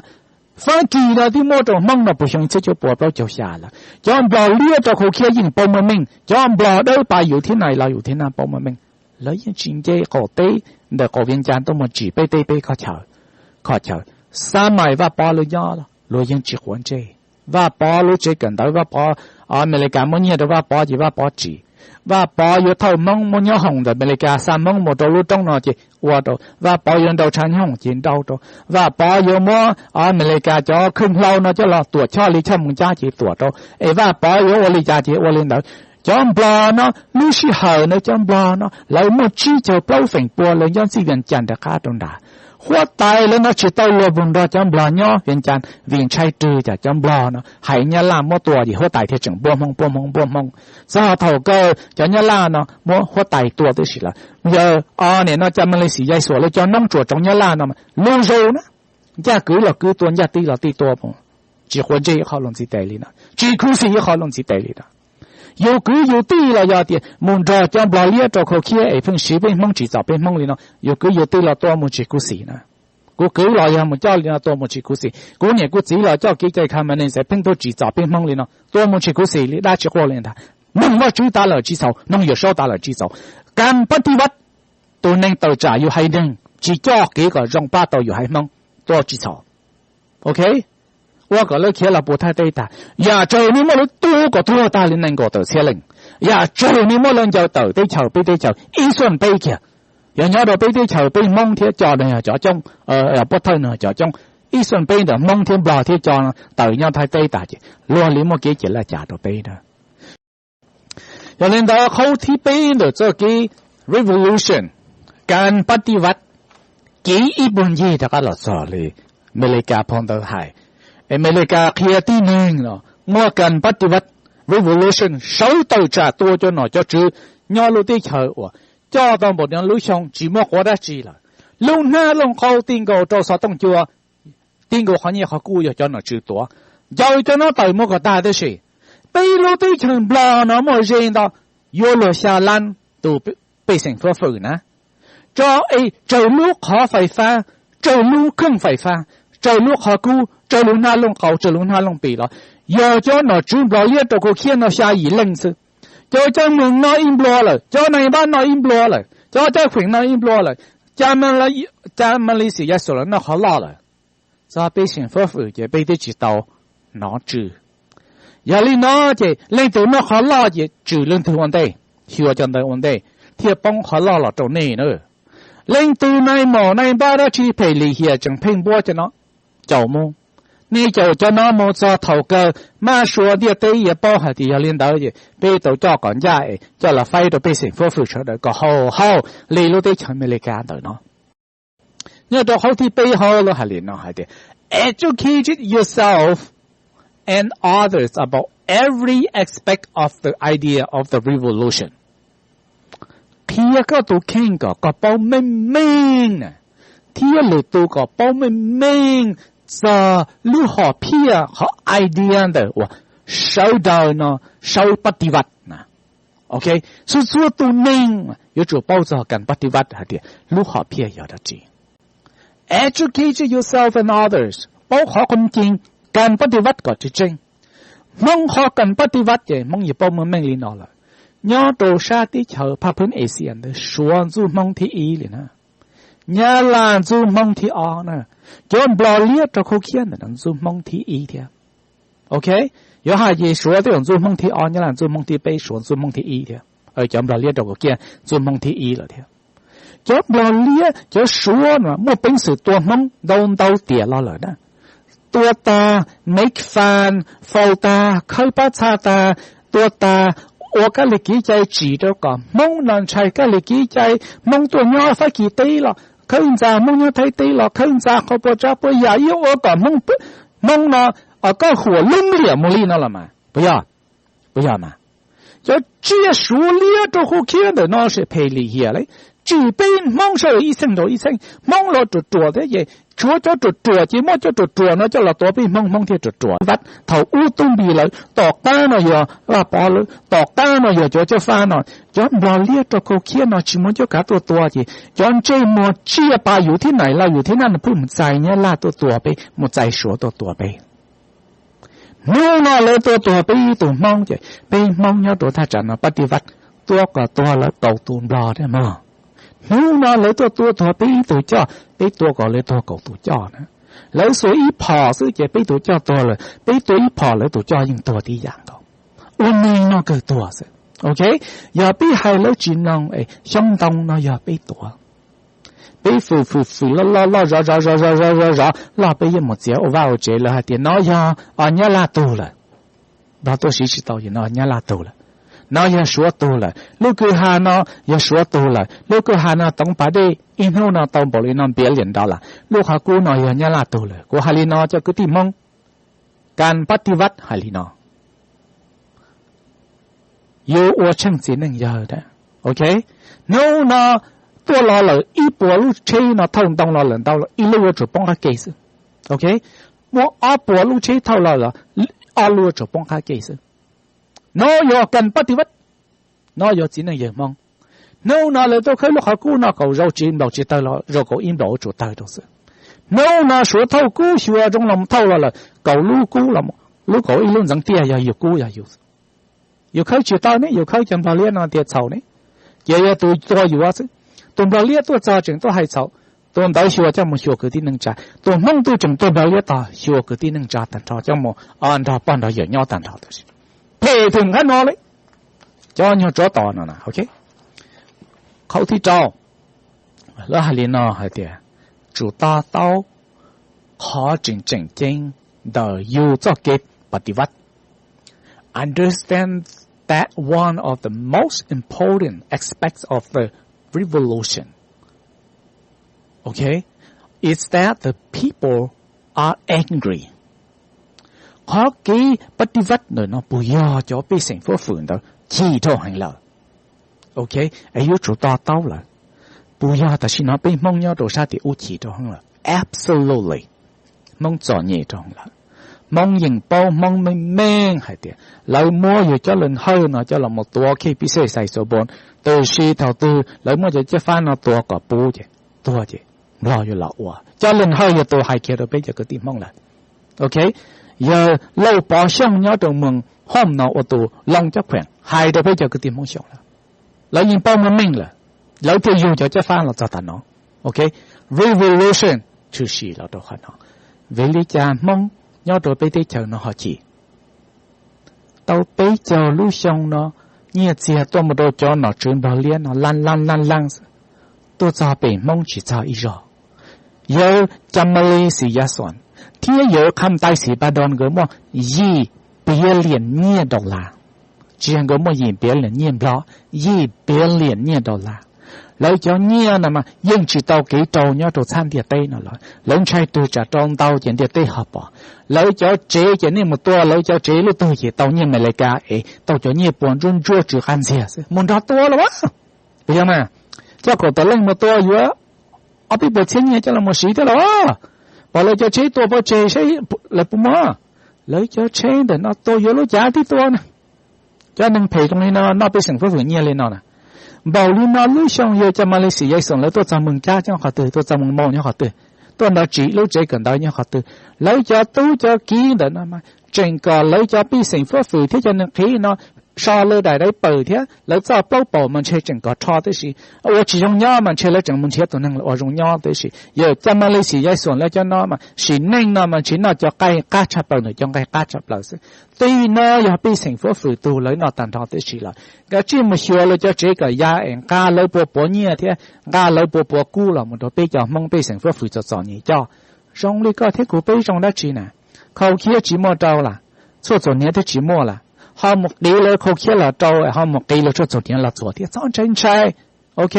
Fab Kis no twb muab rau Hmoob no puag xyoo txhiab cuaj puas plaub caug xya lawm. Cov Nplog liab rau khau khiab yeej paub muaj meej, cov Nplog dawb pav yus thiab nais los yus thiab nab paub muaj meej. Lawv yeej tsis nce qaum teb ntawm qaum Vias Cas tuaj mus tsim peb teb peb kho chaw. Xab mais Vaj Pov lawv nyob los luag yeej tsis quav ntsej. Vaj Pov lub tsev kawm ntawv, Vaj Pov, Amelikas muab nyiaj rau Vaj Pov ces Vaj Pov tsim. Vaj Pov yuav thauj Hmoob muab nyob hoom ntawm Amelikas xa Hmoob mus rau lub roob no ces ua rau. Vaj Pov yuav nrau tshav nyob hoom ces nrau rau. Vaj Pov yuav muab Amelikas cov khwj hlau no coj los tuam choj li choj mus cab ces tuam rau. Es Vaj Pov yuav ua li cas ces ua li ntawd. Cov Nplog no lub sij hawm no cov Nplog no lawv muaj tsib caug plaub feem pua lawv nyob txij Vias Cas rov qab rau nrad. Huab tais lawv no tsis tau luag mus nrog cov Nplog nyob Vias Cas vim ntshai rwg cas cov Nplog no hais Nyab Laj muab tua ces huab tais thiaj tseem npuab Hmoob npuab Hmoob npuab Hmoob. Txog thaum kawg cov Nyab Laj no muab huab tais tua tib si lawm. Yawg o nim no cas Malaysia yaij xuam lawv cov noob tsuam tsoov Nyab Laj no lub zoo na, ncaj kwv los kwv tua, ncaj tij los tij tua, tsis quav ntsej ib qho luag ntxiv tes li no, tsis khuv xim ib qho luag ntxiv tes li no. Yus kwv yus tij los yog tias mus nrog cov Nplog liab rau khau khiab es pheej siv peb Hmoob tsim txom peb Hmoob li no, yus kwv yus tij los tua mus tsis khuv xim na. Kuv kwv los yog mus coj li no tua mus tsis khuv xim, kuv niam kuv txiv los coj kev cai communist es pheej tuaj tsim txom peb Hmoob li no tua mus tsis khuv xim li, dab tsi quaj li ntag. Noog Vajtswv tas lawm tsis txhaum, noog Yawm Saub tas lawm tsis txhaum. Kam pab tib vaj, tus neeg tawm tsam yus haiv neeg tsis coj kev kom zoo pab tau yus haiv Hmoob, tua tsis txhaum. Ok, ua kom lawv khiav los puas thaj teb tag. Yam tsawg nej muab lawv tua kom tuag tag li nees nkaum tawm txhiab leej. Yam tsawg nej muab lawv ncaws tawm teb chaws peb teb chaws ib xuaj peb kiag. Yog nyob rau peb teb chaws peb Hmoob thiab Co nws yog cov coob, Pov Thawj nws yog cov coob, ib xuaj peb ntawm Hmoob thiab Nplog thiab Co tawm nyob thaj teb tag ces luag li muaj kev cai laj cas rau peb na. Yog li ntawd qhov thib peb ntawm txoj kev revolution, kam pab tib vaj, kiv ib puag ncig rov qab los txog li Amelikas phau ntawv hais. Amelikas qhia tib neeg los muaj kam pab tib vaj, revolution, sawv tawm tsam tua cov nom cov tswv nyob lub teb chaws uas coj tau npaum no lub xyoo tsis muaj quav dab tsi lawm. Lub hnab looj qau ti nkaus rau xov tooj cua, ti nkaus qhov nyiaj qhov kub yog cov nom tswv tuav. Ncaws cov no tawm mus kom tag tib si. Peb lub teb chaws Nplog no muaj ze ntau, yuav luag xya lab tus pej xeem fab fwm na. Tso es tsawg lub qhov fais fab, tsawg lub kheej fais fab, tsawg lub qhov kub, tsawg lub hnab looj qau, tsawg lub hnab looj pim los yog cov nom tswv Nplog liab rau khau khiab no xya yim leej xwb. Cov caj moog no ib nplua lawm, cov nais npab no ib nplua lawm, cov caj feem no ib nplua lawm, cov Malaysia yaij xuam lawv noj qhov loj lawm. Txog pej xeem fab fwm ces peb twb tsis tau hnov tswv. Yog li no ces leej twg noj qhov loj ces tswm leej twg ua ntej, xyuas cov ntawd ua ntej, thiaj poob qhov loj los rau nej na. Leej twg nais maum nais npab dab tsi phem lim hiam tseem pheej npuab cov no, caum mus. Nej caum cov no mus txog thaum kawg mab sua ntiaj teb yuav paub hais tias yog li ntawd ces peb tau coj kom ncaj es coj los faib rau pej xeem fab fwm sawv daws kom haum haum li lub teb chaws Amelikas ntawm no. Nyob rau qhov thib peb hauv lawv hais li no hais tias, educate yourself and others about every aspect of the idea of the revolution. Qhia koj tus kheej kom koj paub meej meej na, thiab lwm tus kom paub meej meej txog lub hom phiaj qhov idea ntawm uas sawv daws no sawv pab tib vaj na. Ok, txhua txhua tus neeg yuav tsum paub txog kam pab tib vaj hais tias lub hom phiaj yog dab tsi. Educate yourself and others, paub qhov qhov tseeb, kam pab tib vaj kom tseeb tseeb. Hmoob qhov kam pab tib vaj ces Hmoob yuav paub meej meej li no lawm. Nyob rau sab teb chaws phaj phwb Asia ntawd Suav ntxub Hmoob thib ib li na. Nyab Laj ntxub Hmoob thib ob na. Cov Nplog liab rau khau khiab ntawm no ntxub Hmoob thib ib thiab. Ok, yuav hais ces Suav twb yog ntxub Hmoob thib ob, Nyab Laj ntxub Hmoob thib peb, Suav ntxub Hmoob thib ib thiab. Cov Nplog liab rau khau khiab ntxub Hmoob thib ib lawm thiab. Cov Nplog liab cov Suav no muaj peev xwm tua Hmoob ntau ntau tiam los lawm na. Tua tas, make fun, faus tas, khawb pab txha tas, tua tas, ua kab li kev cai tsim rau kom Hmoob no ntshai kab li kev cai, Hmoob tuaj nyob Fab Kis teb los khawb ntxa, Hmoob nyob Thaib teb los khawb ntxa, qhov puas tsav puas yam ib ua kom Hmoob, Hmoob no, koj huam lub liam mus li no los mas, puas yog? Puas yog mas? Cov tsiaj Suav liab rau khub khiab ntawm no se phem lim hiam li, tsim peb Hmoob sawv daws ib txheej rau ib txheej, Hmoob los ruam ruam thiab ces tshuav cov ruam ruam ces muab cov ruam ruam no coj los tua peb Hmoob, Hmoob thiaj ruam ruam. Vaj thaum ub Tub Npis lawm, tom qab no yog Vaj Pov lawm, tom qab no yog cov Cob Fab no, cov Nplog liab rau khub khiab no tsis muaj cuab kav tuaj tua ces cov ntsej muag tsiaj pas yus thiab nais los yus thiab naj no pheej mus txais Nyab Laj tuaj tua peb, mus txais Suav tuaj tua peb. Hnub no lawv tuaj tua peb ib tug Hmoob ces peb Hmoob nyob rau thaj tsam no Pab Tis Vaj tuaj kom tua lawv kaum tus Nplog thiab mog. Hnub no lawv tuaj tua tuag peb ib tug coj, peb tua kom lawv tuag kaum tus coj na. Lawv xuas ib phom xwb ces peb tus coj tuag lawm, peb tua ib phom lawv tus coj yeej tuag tib yam nkaus. Ua neeg no kawg tuag xwb. Ok, yog peb hais lawv tsis mloog es xyoob ntoo no yog peb tuav. Peb fwm fwm fwm loj loj loj zov zov zov zov zov zov zov loj peb yeej mus txiav ua vaj ua tsev, lawv hais tias no yog Nyab Laj tug lawm. Nplog tuaj siv tsis tau ces no Nyab Laj tug lawm. No yog Suav tug lawm, lub kwj ha no yog Suav tug lawm, lub kwj ha no toov pas dej ib hnub no tau npaum li no billion dollar, lub qhov kub no yog Nyab Laj tug lawm. Kuv hais li no cov kwv tij Hmoob, Kas Pab Tis Vaj hais li no. Yuav ua tsheej txiv neej yawg. Ok, hnub no tuaj los lawm ib puas lub tsheb no thauj ntoo los lawm ntau, ib lub yuav tsum poob qab ke xwb. Ok, muaj ob puas lub tsheb thauj los lawm, ob lub yuav tsum poob qab ke xwb. No yog Kas Pab Tis Vaj, no yog txiv neej yawg Hmoob. Hnub no lawv tuaj khawb lub qhov kub no kaum zaus tsis nplaum tsis tawg los zaus kaum ib nplaum yuav tsum tawg rau xwb. Hnub no Suav thauj kub xyuas zoo los thauj los lawm, kaum lub kub los, lub kaum ib lub ntxeev tiaj yog yus kub yog yus. Yus khawb tsis tau ne, yus khawb cov Nplog liab no tias txhaum ne, ces yog tus tua yuav xwb. Tus Nplog liab tuaj txog tseem tuaj hais txhaum, tus ntawd xyuas coj mus xyuas kwv tij neej tsa. Tus Hmoob twg tseem tuaj Nplog liab tog xyuas kwv tij neej tsa tag nrho, coj mus nrog pog nrog yawm nyob tag nrho. Tab sis phem twg nqab no li, cov nyuag tsov tom no. Qhov thib rau, lawv hais li no hais tias, tsum to taub qhov tseem tseem ceeb ntawm yus txoj kev pab tis vaj. Understand that one of the most important aspects of the revolution, okay, is that the people are angry. Qhov kev pab tis vaj ntawm no puas yog cov pej xeem fuab fwm ntawd chim dhau heev lawm? Ok, es yuav tsum to taub lawm. Puas yog tam sim no peb Hmoob nyob rau sab tim ub chim rau heev lawm? Absolutely. Hmoob txom nyem rau heev lawm. Hmoob yeej paub, Hmoob meej meej hais tias lawv muab yus cov leeg hawj no coj los mus tua khej pib xej xais xua npo, tab sis thaum twg lawv muab cov caj fab no tua kom puv ces tuag ces Nplog yuav los ua. Cov leeg hawj yog tus hais kiag rau peb cov kwv tij Hmoob lawm. Ok, yawg Lauj Pov Xyooj nyob rau moos Hom no ua tus loo cov khueem hais rau peb cov kwv tij Hmoob Xyooj lawm. Lawv yeej paub meej meej lawm, lawv thiaj yug cov caj fab los txog tas no. Ok, revolution tshwm sim los rau qhov no. Vim li cas Hmoob nyob rau peb teb chaws no ho chim? Tau peb caug lub xyoo no, nyiaj txiag tuaj mus rau cov nom tswv Nplog liab no laj laj laj laj xwb, tuaj txog pem Hmoob tsis txog ib zaug. Yawg Cam Mali Xi Yas Xoos thiab yawg Kham Ntais Xi Ba Doos nkawd muaj yim billion nyiaj dollar. Tsis yog nkawd muaj yim billion nyiaj Nplog, yim billion nyiaj dollar. Lawv cov nyiaj no mas yeej tsis tau kev rau nyob rau txhab ntiaj teb no los lawv ntshai twg tsam rau ntau ces ntiaj teb ho pom. Lawv cov tsev ces nej mus tua lawv cov tsev lub twg ces tau nyiaj Amelikas es tau cov nyiaj puas ntsuab ntsuab tsw qab ntxiag xwb mus nrog tua los as. Puas yog mas? Coj kaum tawm leej mus tua yuav ob peb puas txhiab nyiaj coj los mus siv thiab los as. Pom lawv cov tsheb tua pov tseg seb lawv puas muaj. Lawv cov tsheb ntawm no tua yuav lub cav tib tua na. Cov neeg phem zoo li no noj pej xeem fuab fwm nyiaj li no na. Npaum li no lub xyoo yawg Cam Mali Xi Yas Xoos lawv tuaj txog Moos Cab nyob qhov twg, tuaj txog Moos Maus nyob qhov twg, tuaj nrog tsim lub tsev kawm ntawv nyob qhov twg, lawv cov tub cov kiv ntawm no mas tseem kom lawv cov pej xeem fuab fwm thiab cov neeg qhib no so lawv daim diaper thiab lawv txoj plaub paum mas ntshe tseem kom rho tib si. Ua tsis zoo nyob mas ntshe lawv tseem mus nrhiav tus neeg los ua zoo nyob tib si. Yog cov Malaysia yaij xuam lawv cov no mas sim neej no mas ntshe noj cov nqaij qab tshaj plaws ntawm cov nqaij qab tshaj plaws xwb. Tej no yog pej xeem fuab fwm tug lawv noj tag nrho tib si lawm. Nkawd tsis mus xyuas lawv cov tsev kom ya es nqa lawv puas puav nyiaj thiab nqa lawv puas puav kub los mus rau peb cov Hmoob pej xeem fuab fwm txom txom nyem coj. Zoo li koj thiab kuv peb zoo dab tsi na? Khau khiab tsis muaj rau las, tshuaj txhuam hniav thiab tsis muaj las, ho mus qiv lawv khau khiab los rau, ho mus qiv lawv tshuaj txhuam hniav los txhuam thiab txhob ntshai ntshai. Ok,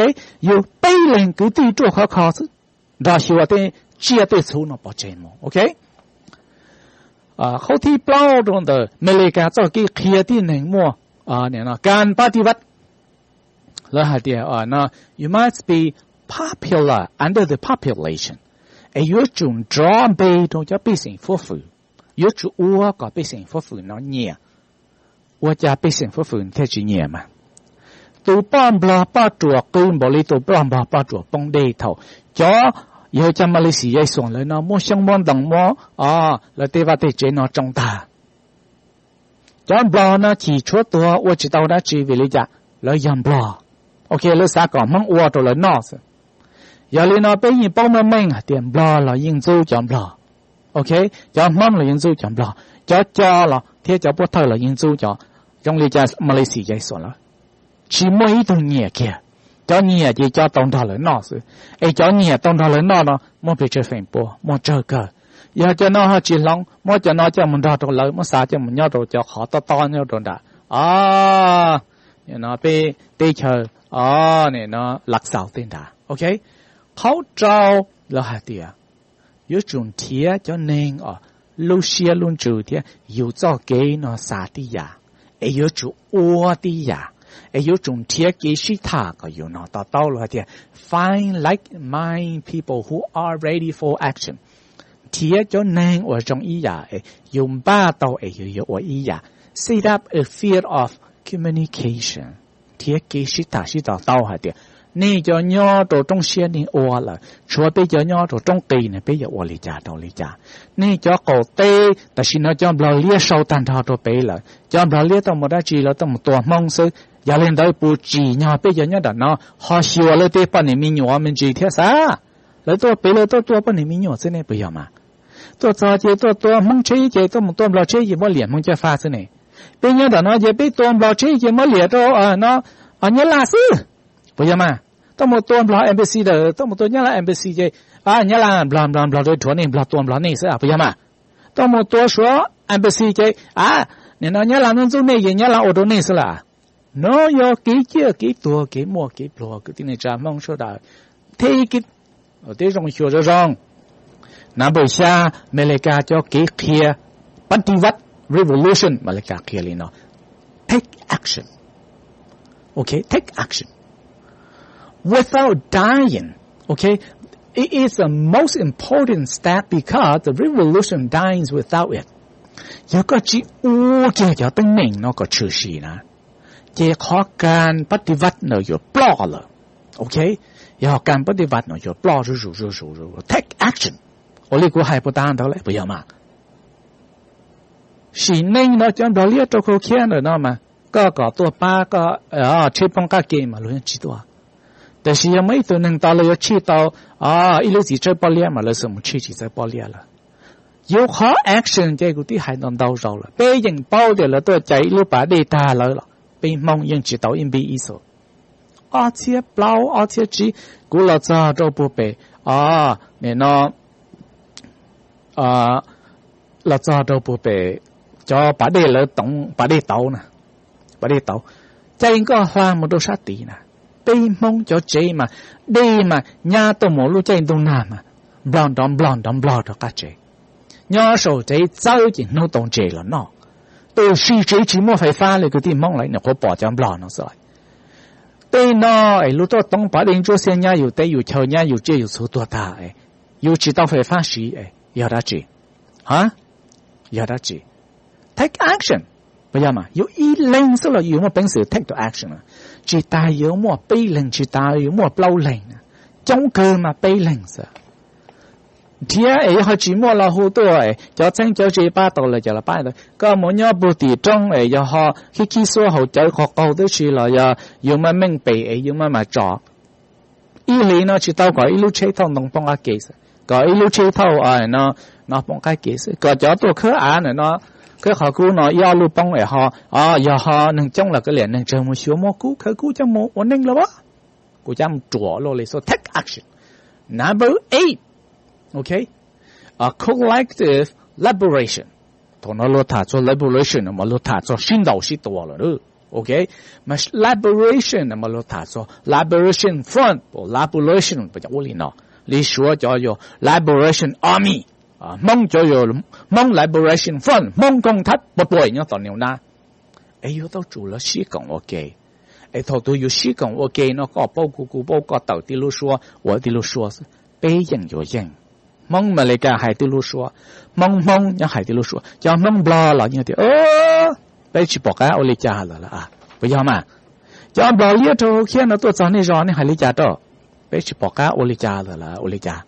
yus peb leeg kwv tij ruaj khov kho xwb, nrog xyuas tej tsiaj tej txhu no pov tseg mus. Ok, qhov thib plaub rau ntawm Amelikas txoj kev qhia tib neeg muaj kas pab ti vaj, lawv hais tias no, you must be popular under the population, es yuav tsum nrov npe rau cov pej xeem fuab fwm, yuav tsum ua kom pej xeem fuab fwm no nyiam. Ua cas pej xeem fuab fwm thiaj tsis nyiam mas? Tus poj nplog poj ruam qw npaum li tus poj nplog poj ruam poob dej thaum cov yawg cov Malaysia yaij xuam lawv no muab xyoob muab ntoo muab lawv tej vaj tej tsev no tsoo tag. Cov nplog no chim tshuav tuag ua tsis tau dab tsi vim li cas? Lawv yog nplog. Ok, lawv xav kom Hmoob ua rau lawv noj xwb. Yog li no peb yeej paub meej meej hais tias nplog los yeej ntxub cov nplog. Ok, cov Hmoob los yeej ntxub cov nplog, cov co los thiab cov pov thawj los yeej ntxub cov, zoo li cov Malaysia yaij xuam lawv. Tsis muaj ib tug nyiam kiag. Cov nyiam ces cov tau nrog lawv noj xwb. Es cov nyiam tau nrog lawv noj no muaj pes tsawg feem pua? Muaj tsawg kawg. Yog cov no ho tsis hloov, muab cov no coj mus nrog rau lawv, muab xa coj mus nyob rau cov qhov tob tob nyob rau nram peb teb chaws Lav Xaus tej nrad. Ok, qhov rau lawv hais tias yuav tsum nrhiav cov neeg uas lub siab lub ntsws thiab yus txoj kev no xav tib yam, es yuav tsum ua tib yam, es yuav tsum nrhiav kev sib tham kom yus no to taub. Lawv hais tias find like-minded people who are ready for action. Nrhiav cov neeg uas zoo ib yam es yus npaj tau es yus yuav ua ib yam. Set up a field of communication. Nrhiav kev sib tham sib to taub hais tias nej cov nyob rau roob siab nej ua lawm, tshuav peb cov nyob rau roob qis ne, peb yuav ua li cas rau li cas? Nej cov qaum teb tam sim no cov nplog liab sau tag nrho rau pem lawm, cov nplog liab tuaj mus dab tsi? Lawv tuaj mus tua Hmoob xwb. Yog li ntawd puas tsim nyog peb cov nyob nram no ho xyuas lawv tej poj niam me nyuam me ntsis thiab xav? Lawv tuaj pem lawv tuaj tua poj niam me nyuam xwb ne, puas yog mas? Tuaj txog ces tuaj tua Hmoob tsheb ces tuaj mus tua nplog tsheb ces muab liam Hmoob caj faj xwb ne. Peb nyob nram no ces peb tua nplog tsheb ces muab liam rau no Nyab Laj xwb, puas yog mas? Tuaj mus tua nplog embassy, tuaj mus tua Nyab Laj embassy ces Nyab Laj nplog nplog nplog rau rhuav nej, nplog tua nplog nej xwb, puas yog mas? Tuaj mus tua Suav embassy ces nim no Nyab Laj ntxub nej ces Nyab Laj ua rau nej xwb las. No yog kev ciaj kev tuag, kev muaj kev pluag kwv tij neej tsa Hmoob sawv daws. Thiab ib tib zoo xyuas zoo zoo, nab npawm xya, Amelikas cov kev qhia pab ti vaj, revolution, Amelikas qhia li no: take action. Ok, take action without dying. Ok, it is the most important step because the revolution dies without it. Yog koj tsis ua kiag cov teeb meem no kom tshwm sim na, ces qhov kas pab ti vaj no yuav ploj lawm. Ok, yog kas pab ti vaj no yuav ploj zuj zus zuj zus. Take action. Ua li kuv hais puas tas ntawd lawm, puas yog mas? Sim neej no cov nplog liab rau khau khiab ntawm no mas koj kom tuaj pab koj tsheb poob qab ke mas luag yeej tsis tuaj. Tab sis yog muaj ib tug neeg tau lawv yuav tshij tau ib lub txiv tsawb pob liab mas lawv xuas mus tshij txiv tsawb pob liab lawm. Yog qhov action ces kuv twb hais ntau ntau zaus lawm, peb yeej paub tias lawv tuaj cais ib lub pas dej tag lawm los peb Hmoob yeej tsis tau ib npib ib xu. Ob txhiab plaub ob txhiab tsib kuv los txog rau puag pem, nim no los txog rau puag pem cov pas dej lawv toov pas dej tauv na, pas dej tauv, caij nkoj hla mus rau sab tid na. Peb Hmoob cov tsev mas dej mas nyab tuaj mus lub caij ntuj nag mas nplog nrov nplog nrov nplog rau qab tsev. Nyob saum tsev txawb ces hnub tau ntses los noj. Tab sis tsev tsis muaj fais fab li kwv tij Hmoob lawm, nyuam qhuav pom cov nplog no xwb. Tej no es luag tuaj toov pas dej ntsuab xiab nyab yus teb yus chaw nyab yus tsiaj yus txhu tuag tag, yus tsis tau fais fab siv, yog dab tsi? Yog dab tsi? Take action. Puas yog mas? Yus ib leeg xwb los yus muaj peev xwm take to action. Tsis tas yuav muaj peb leeg, tsis tas yuav muaj plaub leeg, coob kawg mas peb leeg xwb. Nrhiav es yog ho tsis muaj los hu tuaj es cov txheeb cov ze pab tau lawm ces los pab tau. Koj mus nyob puag tim roob es yog ho khib khib xuab hauv cawv qaug qaug tib si los yog yus maj meej pem es yus maj mam tso. Ib hlis no tsis tau kom ib lub tsheb thauj ntoo poob qab ke xwb, kom ib lub tsheb thauj no poob qab ke xwb, kom cov tuaj khawb av ntawm no, khawb qhov kub no ib ob lub poob es ho, yog ho neeg coob los koj liam neeg tsawg mus xyuas muaj kub khawb kub coj mus ua neej los as. Kuv cab mus ruam luaj li xwb, take action. Number eight, okay, collective liberation. Thaum no luag tham txog liberation no mas luag tham txog sib ntaus sib tua lawm. Okay, mas liberation no mas luag tham txog Liberation Front, Liberation, ua li no, li Suav cov yog Liberation Army, Hmoob cov yog Hmoob Liberation Front, Hmoob koog thab puas puas nyob tom niam nab. Es yuav tau tsum lawv sib koom ua ke. Es thaum twg yus sib koom ua ke no koj paub kuv, kuv paub koj, tawm tib lub suab ua tib lub suab xwb, peb yeej yuav yeej. Hmoob Amelikas hais tib lub suab, Hmoob Hmoob nyob hais tib lub suab, cov Hmoob Nplog los yeej tias, peb tsis pom qab ua li cas lawm, puas yog mas? Cov Nplog liab rau hauv khiab no tuaj txog nej zos nej hais li cas rau? Peb tsis pom qab ua li cas lawm, ua li cas?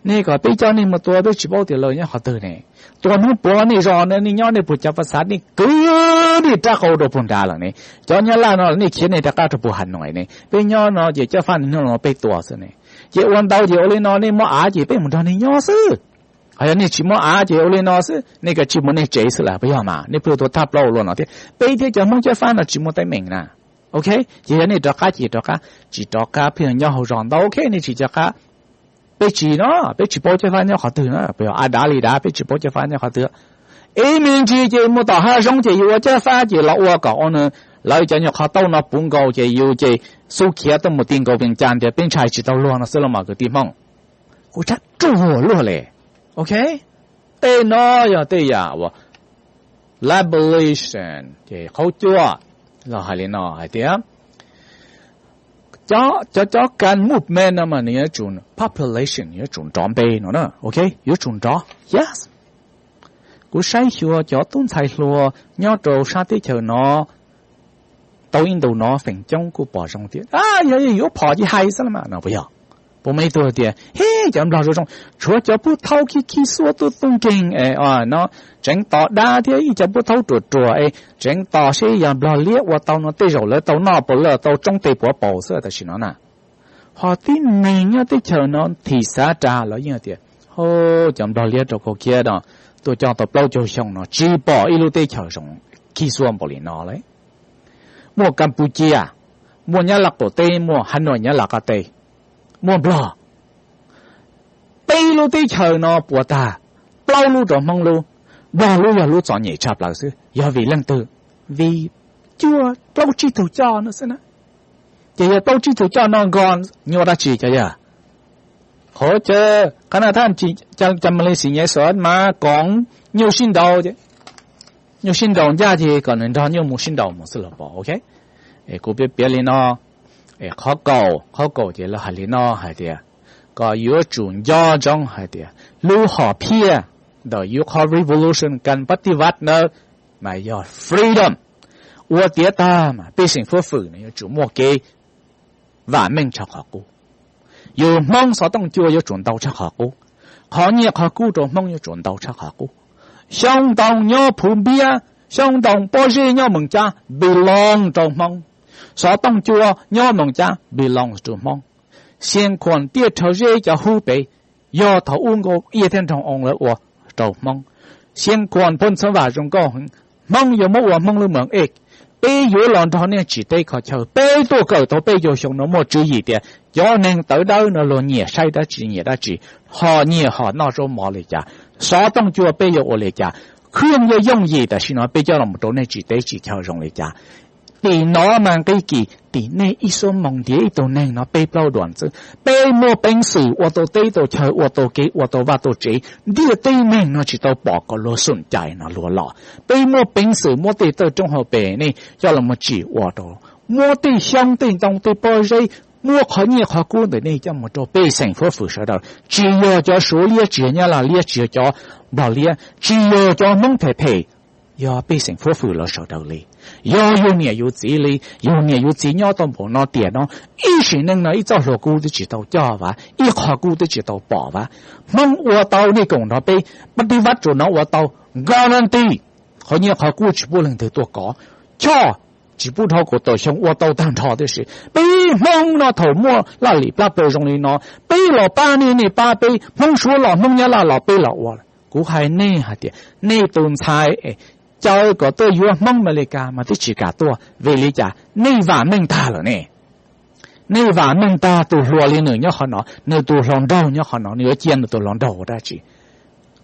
Nej kom peb coj nej mus tua peb tsis paub tias lawv nyob qhov twg ne. Tua hnub puav nej zos no nej nyob nej puas cov paj xav nej kwv nej rab qau rau puag nrad lawm ne. Cov Nyab Laj no nej khiav nej rov qab rau puag Hav Nuam ne. Peb nyob no ces cov fab hnub no peb tua xwb ne. Ces ua ntau ces ua li no nej muaj av ces peb mus nrog nej nyob xwb. Ho yog nej tsis muaj av ces ua li no xwb, nej kav tsij mus nej tsev xwb las, puas yog mas? Nej pheej tua thaj plaub luaj no thiab, peb thiab cov Hmoob cov fab no tsis muaj teeb meem na. Ok, ces yog nej rov qab ces rov qab, tsis rov qab pheej nyob hauv zos ntau, ok, nej tsis rov qab. Peb tsis no, peb tsis paub cov fab nyob qhov twg na, puas yog? Av dav li dav, peb tsis paub cov fab nyob qhov twg. Ib me ntsis ces mus tom hav zoov ces yus ua cov fab ces los ua kom lawv cov nyuag qhov taub no puv nkaus ces yus ces xub khiav tuaj mus ti nkaus Vias Cas tias peb ntshai tsis tau luag no xwb los mas kwv tij Hmoob. Kuv tshab ruam luag li. Ok, tej no yog tej yam uas liberation ces qhov cuaj los hais li no hais tias cov, cov kab movement no mas nws yuav tsum population yuav tsum nrov npe no, ok, yuav tsum nrov, yes. Kuv saib xyuas cov tub ntxhais hluas nyob rau sab teb chaws no tau ib ntus no feem coob kuj pom zoo tias yog yuav phom ces hais xwb los mas no, puas yog? Puas muaj ib tug tias, he, cov Nplog zoo zoo, tshuav cov pub thaub khib khib xuab tub tub nkeeg no tseev tos dab thiab ib cov pub thaub ruam ruam es tseev tos seb yog Nplog liab ua tau no tej zaum lawv tau noj puas lawm, tau tsoob tes puav paus xwb tam sim no na. Ho tib neeg nyob teb chaws no thim xav ras los yeej tias, cov Nplog liab rau kau kiab no tuaj coj tau plaub caug xyoo no tsis pom ib lub teb chaws zoo khib xuab npaum li no li. Muaj Campuchia, muaj Nyab Laj qaum teb, muaj Hav Nuam Nyab Laj qab teb, muaj Nplog. Peb lub teb chaws no puas tag, plaub lub rau Hmoob lub, Nplog lub yog lub txom nyem tshaj plaws xwb. Yog vim leej twg? Vim cuaj plaub tsib tug coj no xwb na. Ces yog plaub tsib tug coj no nko nyuaj dab tsi cov yawg? Qhov chaw qhov no thaj, cov Malaysia nyem xov mas koom nyuj sib nraus, nyuj sib nraus ncaj ces kom nws nrog nyuj mus sib nraus mus xwb los pom, ok. Kuv piav piav li no, qhov kaum, qhov kaum ces lawv hais li no hais tias kom yuav tsum nco ntsoov hais tias lub hom phiaj ntawm yus qhov revolution kan pab ti vaj ntawd mas yog freedom. Ua tiav tag mas pej xeem fuab fwm no yuav tsum muaj kev vam meej tshaj qhov qub. Yus Hmoob xov tooj cua yuav tsum ntau tshaj qhov qub. Qhov nyiaj qhov kub rau Hmoob yuav tsum ntau tshaj qhov qub. Xyoob ntoo nyob Phuv Npiab, xyoob ntoo pob zeb nyob Moos Cab belong rau Hmoob. Xov tooj cua nyob Moos Cab belong rau Hmoob. Xiav Khuam tiaj rhawv zeb cov hub pem, yog thaum ub Nkauj Iab thiab Nraug Oo lawv ua rau Hmoob. Xiav Khuam Phoo Xeev Vam zoo nkauj heev, Hmoob yuav muab ua Hmoob lub mees ej. Peb yuav los nrog nej tsim teb kho chaw, peb tuaj kawm tau peb caug xyoo no muaj tswv yim tias cov neeg tawv dawb no luag nyiam saib dab tsi nyiam dab tsi, ho nyiam ho noj zaub mov li cas, xov tooj cua peb yuav ua li cas, khwj yuav yooj yim tam sim no peb coj los rau nej tsim teb tsim chaw zoo li cas. Tim no mas nqi kis tim nej ib xuab moos ntiav ib tug neeg no peb plaub duas ntxwb. Peb muaj peev xwm ua tau teb tau chaw, ua tau kev, ua tau vaj tau tsev, ntiaj teb neeg no tsis tau pom kom luag xum cai no luag los. Peb muaj peev xwm muab tej tawj roob hauv pes nej coj los mus tsim ua rau, muab tej xyoob tej ntoo tej pob zeb, muab qhov nyiaj qhov kub ntawm nej coj mus rau pej xeem fuab fwm sawv daws, tsis yog cov Suav liab, tsis yog Nyab Laj liab, tsis yog cov Nplog liab, tsis yog cov Hmoob phem phem. Yog pej xeem fuab fwm los sawv daws li, yog yus niam yus txiv li, yus niam yus txiv nyob tau npaum no tiam no, ib sim neej no ib txoj hlua kub twb tsis tau coj vas, ib qho kub twb tsis tau pom vas. Hmoob ua tau nej koom nrog peb, pab tib vaj tsuas no ua tau, guarantee, qhov nyiaj qhov kub tsis pub leej twg tuaj kov, choj tsis pub dhau kaum tawm xyoo ua tau tag nrho tib si. Peb Hmoob no thaum muaj laj lim plab plaws zoo li no, peb los pab nej, nej pab peb, Hmoob Suav los Hmoob Nyab Laj los peb los ua. Kuv hais nej hais tias nej tus ntxhais caw kom tuaj yuav Hmoob Amelikas mas twb tsis kam tuaj, vim li cas? Nej vam meej tag lawm ne. Nej vam meej tag, tus hluas li nws nyob qhov no, nws tus hluas nraug nyob qhov no, nws yuav cia nws tus hluas nraug ua dab tsi?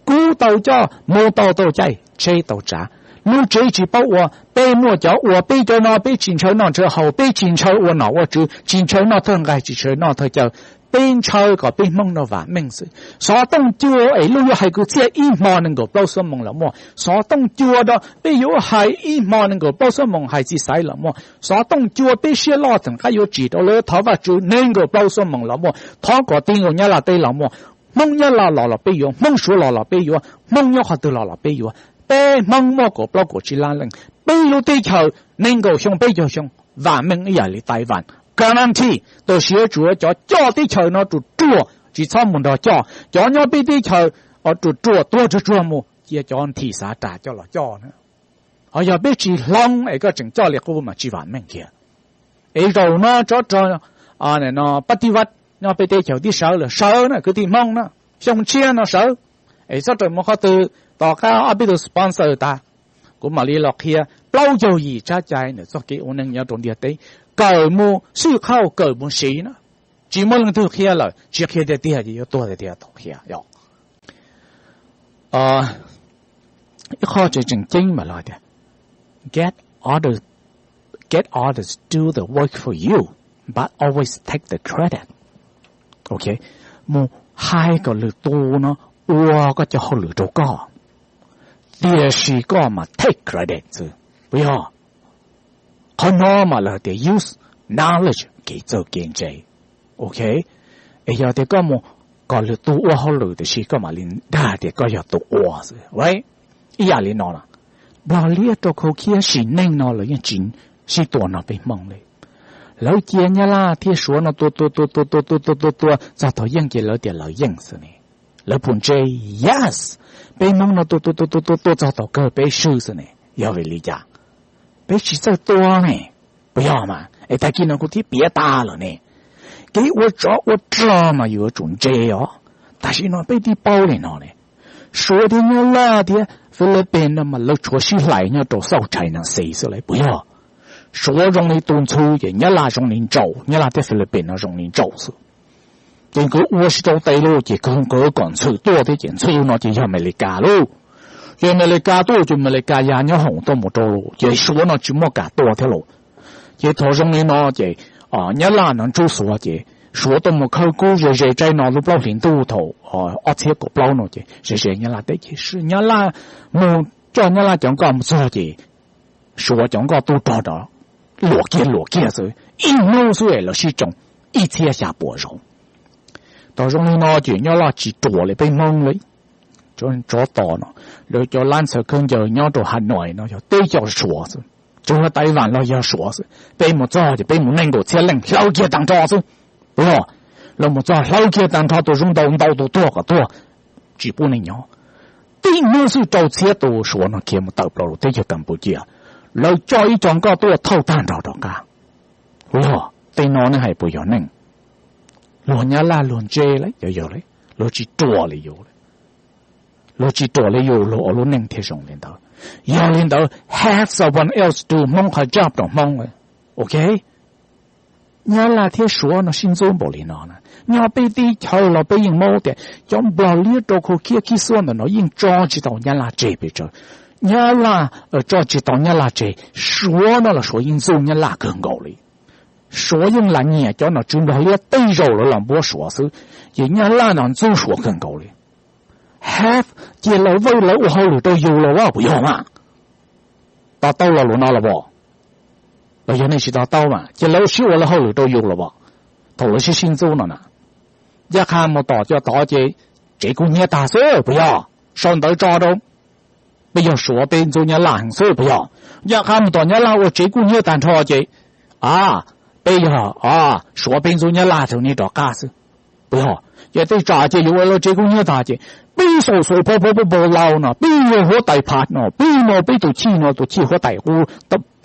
Kub tau coj, mus tau tau caij, tsheb tau tsav, lub tsev tsis paub ua, peb muaj cov ua, peb cov no peb tsis ntshaw noj ntshaw haus, peb tsis ntshaw ua nom ua tswv, tsis ntshaw noj thawj nqaij, tsis ntshaw noj thawj caw, peb ntshaw kom peb Hmoob no vam meej xwb. Xov tooj cua es lub yuav hais kwv txhiaj ib hmo nees nkaum plaub xuab moos los muaj, xov tooj cua rau peb yuav hais ib hmo nees nkaum plaub xuab moos hais txiv xaiv los muaj, xov tooj cua peb siab loj tseem qab yuav tsim rau lawv thov Vajtswv nees nkaum plaub xuab moos los muaj, thov kom ti nkaus Nyab Laj teb los muaj. Hmoob Nyab Laj los los peb yuav, Hmoob Suav los los peb yuav, Hmoob nyob qhov twg los los peb yuav. Peb Hmoob muaj kaum plaub kaum tsib lab leej, peb lub teb chaws nees nkaum xyoo peb caug xyoo vam meej ib yam li Taiwan. Guarantee, tam sim no tsuas cov coj teb chaws no ruam ruam tsis txhob mus nrog coj, cov nyob peb teb chaws ruam ruam tuag tsuag tsuag mus cia cov nthim xav ras coj los coj na. Ho yog peb tsis hloov es koj tseem coj li qub mas tsis vam meej kiag. Es zaum no tsov rog pab tib vaj nyob peb teb chaws twb sawv lawm, sawv na kwv tij Hmoob na, xyoo tshiab no sawv. Es txhob raws mus qhov twg, tom qab ob peb tug sponsor tas, kuv mam li los qhia plaub caug yim tsab cai ntawm txoj kev ua neej nyob rau ntiaj teb, kawm mus xwj qhauj kawm mus siv na. Tsis muaj leej twg qhia lawm, tsis qhia tiag tiag ces yuav tuag tiag tiag thaum qhia. Ib qho tseem tseem ceeb mas lawv tias, get others, get others do the work for you, but always take the credit. Ok, mus hais kom lwm tus no ua koj cov hauj lwm rau koj, tiam sis koj mas take credit xwb, puas yog? Qhov no mas lawv tias use knowledge, kev txawj kev ntse. Ok, es yog tias koj mus kom lwm tus ua hauj lwm tiam sis koj mam li dag tias koj yog tus ua xwb, ib yam li no. Nplog liab rau khau khiab sim neej no lawv yeej tsis sib tua no peb Hmoob li. Lawv cia Nyab Laj thiab Suav no tua tua tua tua tua tua tua tua tua txog thaum yeej ces lawv tias lawv yeej xwb ne. Lawv puas ntse? Yes. Peb Hmoob no tua tua tua tua tua tua txog thaum kawg peb swb xwb ne. Yog vim li cas? Peb tsis txawj tua ne, puas yog mas? Es tag kis no kuv thiaj piav tas lawm ne. Kev ua tsov ua rog mas yuav tsum ntse os. Tam sim no peb twb paub li no ne, Suav thiab Nyab Laj thiab Philippines no mas lawv tshuav sib hlais nyob rau South China Sea xwb lauj, puas yog? Suav zoo li tus ntxhw ces Nyab Laj zoo li ntsaum, Nyab Laj thiab Philippines no zoo li ntsaum xwb. Ces nkawd ua tsis tau tes lauj ces nkawd kom ntxhw tuaj thiab ces ntxhw no ces yog Amelikas lauj. Ces Amelikas tuaj ces Amelikas ya nyob hoom tuaj mus rau lauj, ces Suav no tsis muaj kam tua thiab lauj. Ces thaum zoo li no ces Nyab Laj no ntsuj Suav ces Suav tuaj mus khawb kub ze ze tsaib no lub plaub hlis ntuj thaum ob txhiab kaum plaub no ces ze ze Nyab Laj teb ces Nyab Laj mus coj Nyab Laj cov nkoj mus txog ces Suav cov nkoj tub rog no luam kiag luam kiag xwb, ib hnub xwb es lawv sib tsoo ib txhiab xya puas zaus. Thaum zoo li no ces Nyab Laj tsis ruam li peb Hmoob li. Tsov tom no, lawv cov lab ntxhais khaub ncaws nyob rau Hanoi no yog teb chaws Suav xwb, tsuas yog Taiwan los yog Suav xwb. Peb mus txog ces peb mus nees nkaum txhiab leej hlawv kiag tag nrho xwb. Puas yog? Lawv mus txog hlawv kiag tag nrho, tus zoo ntaus ntaus, tus tuag kom tuag, tsis pub neeg nyob. Tib hnub xwb rau txhiab tus Suav no khiav mus tawm plaws rau teb chaws Campuchia. Lawv coj ib co nkoj tuaj thauj tag nrho rov qab. Puas yog? Tej no nej hais puas yog neej? Luag Nyab Laj luag ntse lawm, yog yog li, luag tsis ruam li yus, luag tsis ruam li yus, luag ua lub neej thiaj zoo li ntawd. Yog li ntawd, have someone else do Hmoob qhov job rau Hmoob. Ok, Nyab Laj thiab Suav no sib ntxub npaum li no na, nyob peb teb chaws los peb yeej paub tias cov Nplog liab rau khau khiab khib xuab ntawm no yeej tso tsis tau Nyab Laj tseg pes tsawg. Nyab Laj tso tsis tau Nyab Laj tseg, Suav no los Suav yeej ntxub Nyab Laj kawg nkaus li. Suav yeej lam nyiam cov nom tswv Nplog liab tej zaum lawv los npuab Suav xwb, ces Nyab Laj no ntxub Suav kawg nkaus li. Have, cia lawv vawj lawv ua hauj lwm rau yus los as, puas yog mas? To taub lo lus no los as? Los yog nej tsis to taub mas, cia lawv sib ua lawv hauj lwm rau yus los as? Thaum lawv sib sib ntxub no na, ncaj qha mus tom co tod ces tsev kub hnyiab tag xwb, puas yog? Sau ntawv tso rau peb yog Suav peb ntxub Nyab Laj heev xwb puas yog? Ncaj qha mus tom Nyab Laj ua tsev kub hnyiab tag nrho ces, a, peb yog, a, Suav peb ntxub Nyab Laj thaum nej rov qab xwb puas yog? Ces tej tsam ces yuav ua lawv tsev kub hnyiab tag ces peb xaus xaus phob phob phob phob laus no, peb yog huab tais phaj no, peb no peb tus chij no tus chij huab tais qub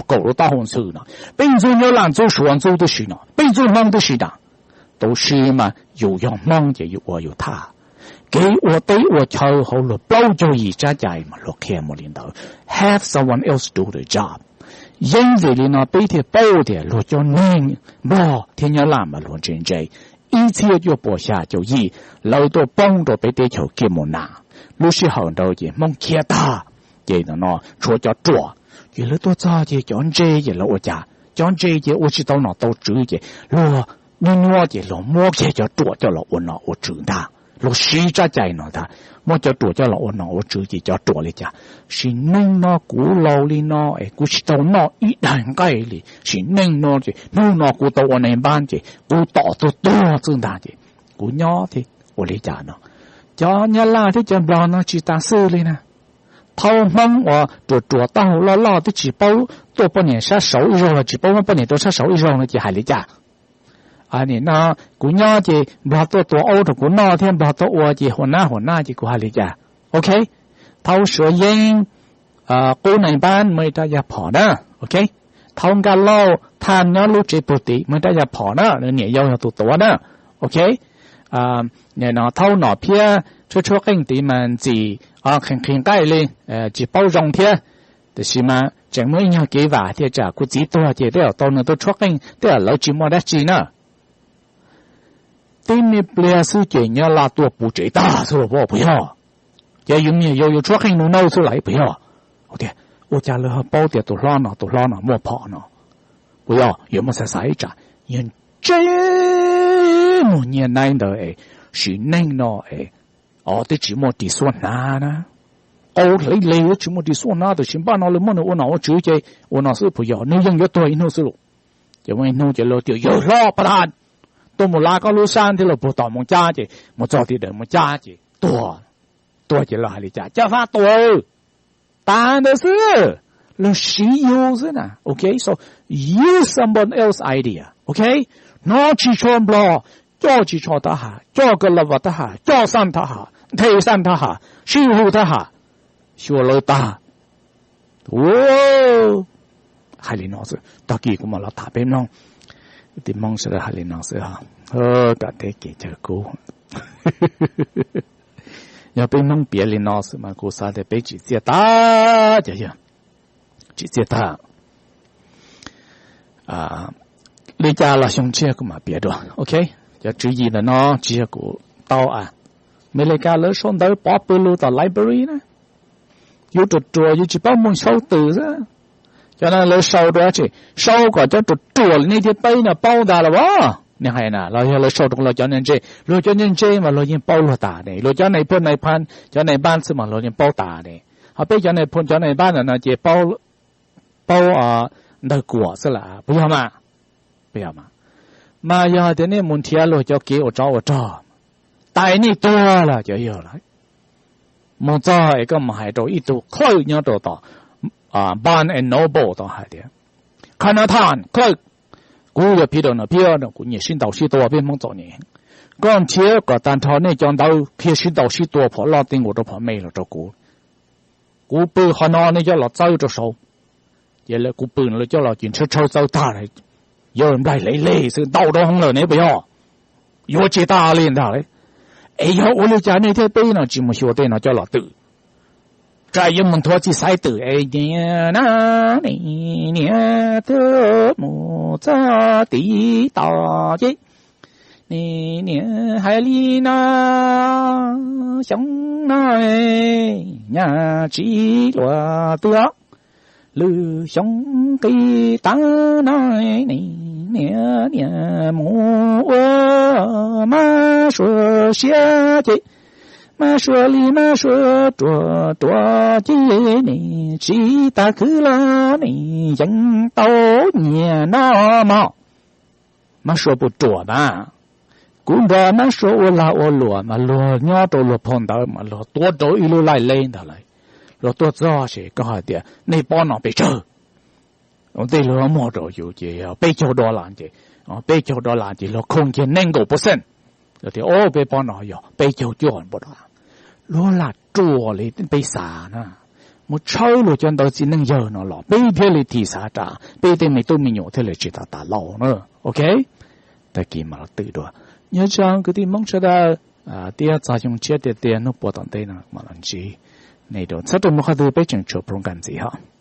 kaum lub taub hau ntxhw no, peb ntxub Nyab Laj ntxub Suav ntxub tib si no, peb ntxub Hmoob tib si na. Tab sis mas yus yog Hmoob ces yus ua yus thaj. Kev ua teb ua chaw hauv luag plaub caug yim tsab cai mas luag qhia mus li ntawd, have someone else do the job. Yeeb vim li no peb thiaj paub tias luag cov neeg Nplog thiab Nyab Laj mas luag ntse ntse. Ib txhiab cuaj puas xya caum yim lawv tuaj poob rau peb teb chaws kiag mus na. Lub sij hawm ntawd ces Hmoob khiav tag, ces no tshuav cov ruam. Ces lawv tuaj txog ces cov ntse ces lawv ua cas? Cov ntse ces ua tsis tau nom tau tswv ces luag nyuaj nyuaj ces luag muab kiag cov ruam coj los ua nom ua tswv ntag. Luag siv tsab cai no ntag, muab cov ruam coj los ua nom ua tswv ces cov ruam li cas? Sim neej no kuv laus li no es kuv tsis tau noj ib daig nqaij li, sim neej no ces hnub no kuv tau ua nais npab ces kuv tom tuag tuag xwb ntag ces kuv nyob thiab ua li cas no. Cov Nyab Laj thiab cov Nplog no tsis tas xwb li na. Thaum Hmoob uas ruam ruam taub hau loj loj twb tsis paub tuaj poj niam sab saud ib zaug los tsis paub muab poj niam rau sab saud ib zaug no ces hais li cas? Nim no kuv nyob ces Nplog tuaj tua aub rau kuv noj thiab Nplog tuaj ua ces hua nab hua nab ces kuv hais li cas? Ok, thaum Suav yeeb qub nais npab muaj ib rab yaj phom na. Ok, thaum Nkaj Lauj tham nyob lub tsev puag tim muaj ib rab yaj phom na, niam yau yog tus tuav na. Ok, no thaum Nom Phiab tshuab tshuab qeej tid mas ntxim qhia qhia nqaij li, tsis paub zoo thiab. Tiam sis mas tseem muaj ib nyuag kev vam thiaj tsam kuv txiv tuag ces twb tau nws tuaj tshuab qeej, twb lawv tsis muaj dab tsi na. Tib me pliag xwb ces Nyab Laj tuaj puv tsev tag xwb los puas yog? Ces yus niam yau yuav tshuab qeej nus nawb xwb los puas yog? Tias ua cas lawv ho paub tias tus hlob no tus hlob no muaj phom no? Puas yog? Yuav muaj xav xav ib tsam yog ntsej muag nyiaj naib ntawd es sim neej no es twb tsis muaj ris xuab hnav na. Qau hleb le twb tsis muaj ris xuab hnav, tab sis npaj no lawv muab nws ua nom ua tswv ces ua no xwb puas yog? Nws yeej yuav tuag ib hnub xwb lauj. Ces muaj ib hnub ces lawv tias yawg hlob pas tas, tuaj mus lav koj lub sab thiab los puag tom Moos Cab ces mus txog tim dawm Moos Cab ces tuag. Tuag ces lawv hais li cas? Caj fab tuag, tas ntawd xwb. Lawv siv yus xwb na. Ok, so use someone else idea. Ok, hnov tsis tshua Nplog, coj tsis tshua thab ham, coj Ka La Vas thab ham, coj Xaj thab ham, Nthe Xaj thab ham, Sib Hu thab ham, xyuas lawv tag. Hais li no xwb, tag kis kuv mam los tham peb mloog. Tib Hmoob sawv daws hais li no xwb, kam teb kev chaw kub. Yog peb Hmoob piav li no xwb mas kuv xav tias peb tsim txiaj tag, cov yawg, tsim txiaj tag. Li cas los xyoo tshiab kuv mam piav dua. Ok, cov tswv yim ntawm no tsis yog kuv tau a. Amelikas lawv sau ntawv pov pw lug tom library na. Yus ruam ruam yus tsis paub mus sau twm xwb. Cov no lawv sau rau dab tsi? Sau kom cov ruam ruam li nej thiab peb no paub ntag los as. Nej hais na, los yog lawv sau rau luag cov neeg ntse, luag cov neeg ntse mas luag yeej paub luag tas ne, luag cov nais phoo nais phas cov nais npab xwb mas luag yeej paub tas ne. Ho peb cov nais phoo cov nais npab ntawm no ces paub ntawg kuam xwb las, puas yog mas? Puas yog mas? Mas yog tias nej mus nrhiav luag cov kev ua tsov ua rog, tais nej tuag los cov yawg lawm. Mus txog es koj mus hais rau ib tug clerk nyob rau tom Barnes and Noble tau hais tias, Kha na than clerk, kuv yog Peter Nom Phiab no, kuv nyiam sib ntaus sib tua, peb Hmoob txom nyem. Koj nrhiav kom tag nrho nej cov ntawv qhia sib ntaus sib tua phom loj tej nkaus rau phom me los rau kuv. Kuv pw qhov no nej coj los txawb rau saud. Ces lawv kuv pw no lawv coj los ces ntshaw tshawb txawb tag, yawg nplaig hle le xwb, ntaus rau hoob lawm ne puas yog? Yuav tsis tas li ntag li. Es yog ua li cas nej thiaj peb no tsis mus xyuas tej no coj los twm? Tsam yuav mus nthuav txiv xaiv twm es niam na, niam twb mus txog tiv tos ces niam hais li no, xyoo no nyaj tsis luag twg, lwm xyoo qis tav no niam, niam mus ua mab suav siab ces mab suav li mab suav ruam ruam ces niam tsis tas khwv los niam yeej tau nyiam no mog. Mab suav puas ruam mas? Kuv nrog mab suav ua lag ua luam mas luag nyob rau luag phau ntawv mas luag tuav rau ib lub laij leb ntag lawm. Luag tuaj txog ces koj hais tias nej pob no pes tsawg? Ua ntej luag muag rau yus ces yog peb caug dollar ces, peb caug dollar ces luag khoo kiag nees nkaum percent. Luag tias o, peb pob no yog peb caug cuaj dollar. Luag lam ruam li peb xav na. Mus tshawb luag cov ntawv txiv neej yawg no los peb thiaj li thim xav ras, peb tej me tub me nyuam thiaj li tsis tas tas laus na. Ok, tag kis mam los twm dua. Nyob zoo kwv tij Hmoob sawv daws, thiab txog xyoo tshiab tiag tiag hnub puas tom ntej no mam los ntsib nej dua, txhob rau mus qhov twg, peb tseem tshuav program ntxiv hos.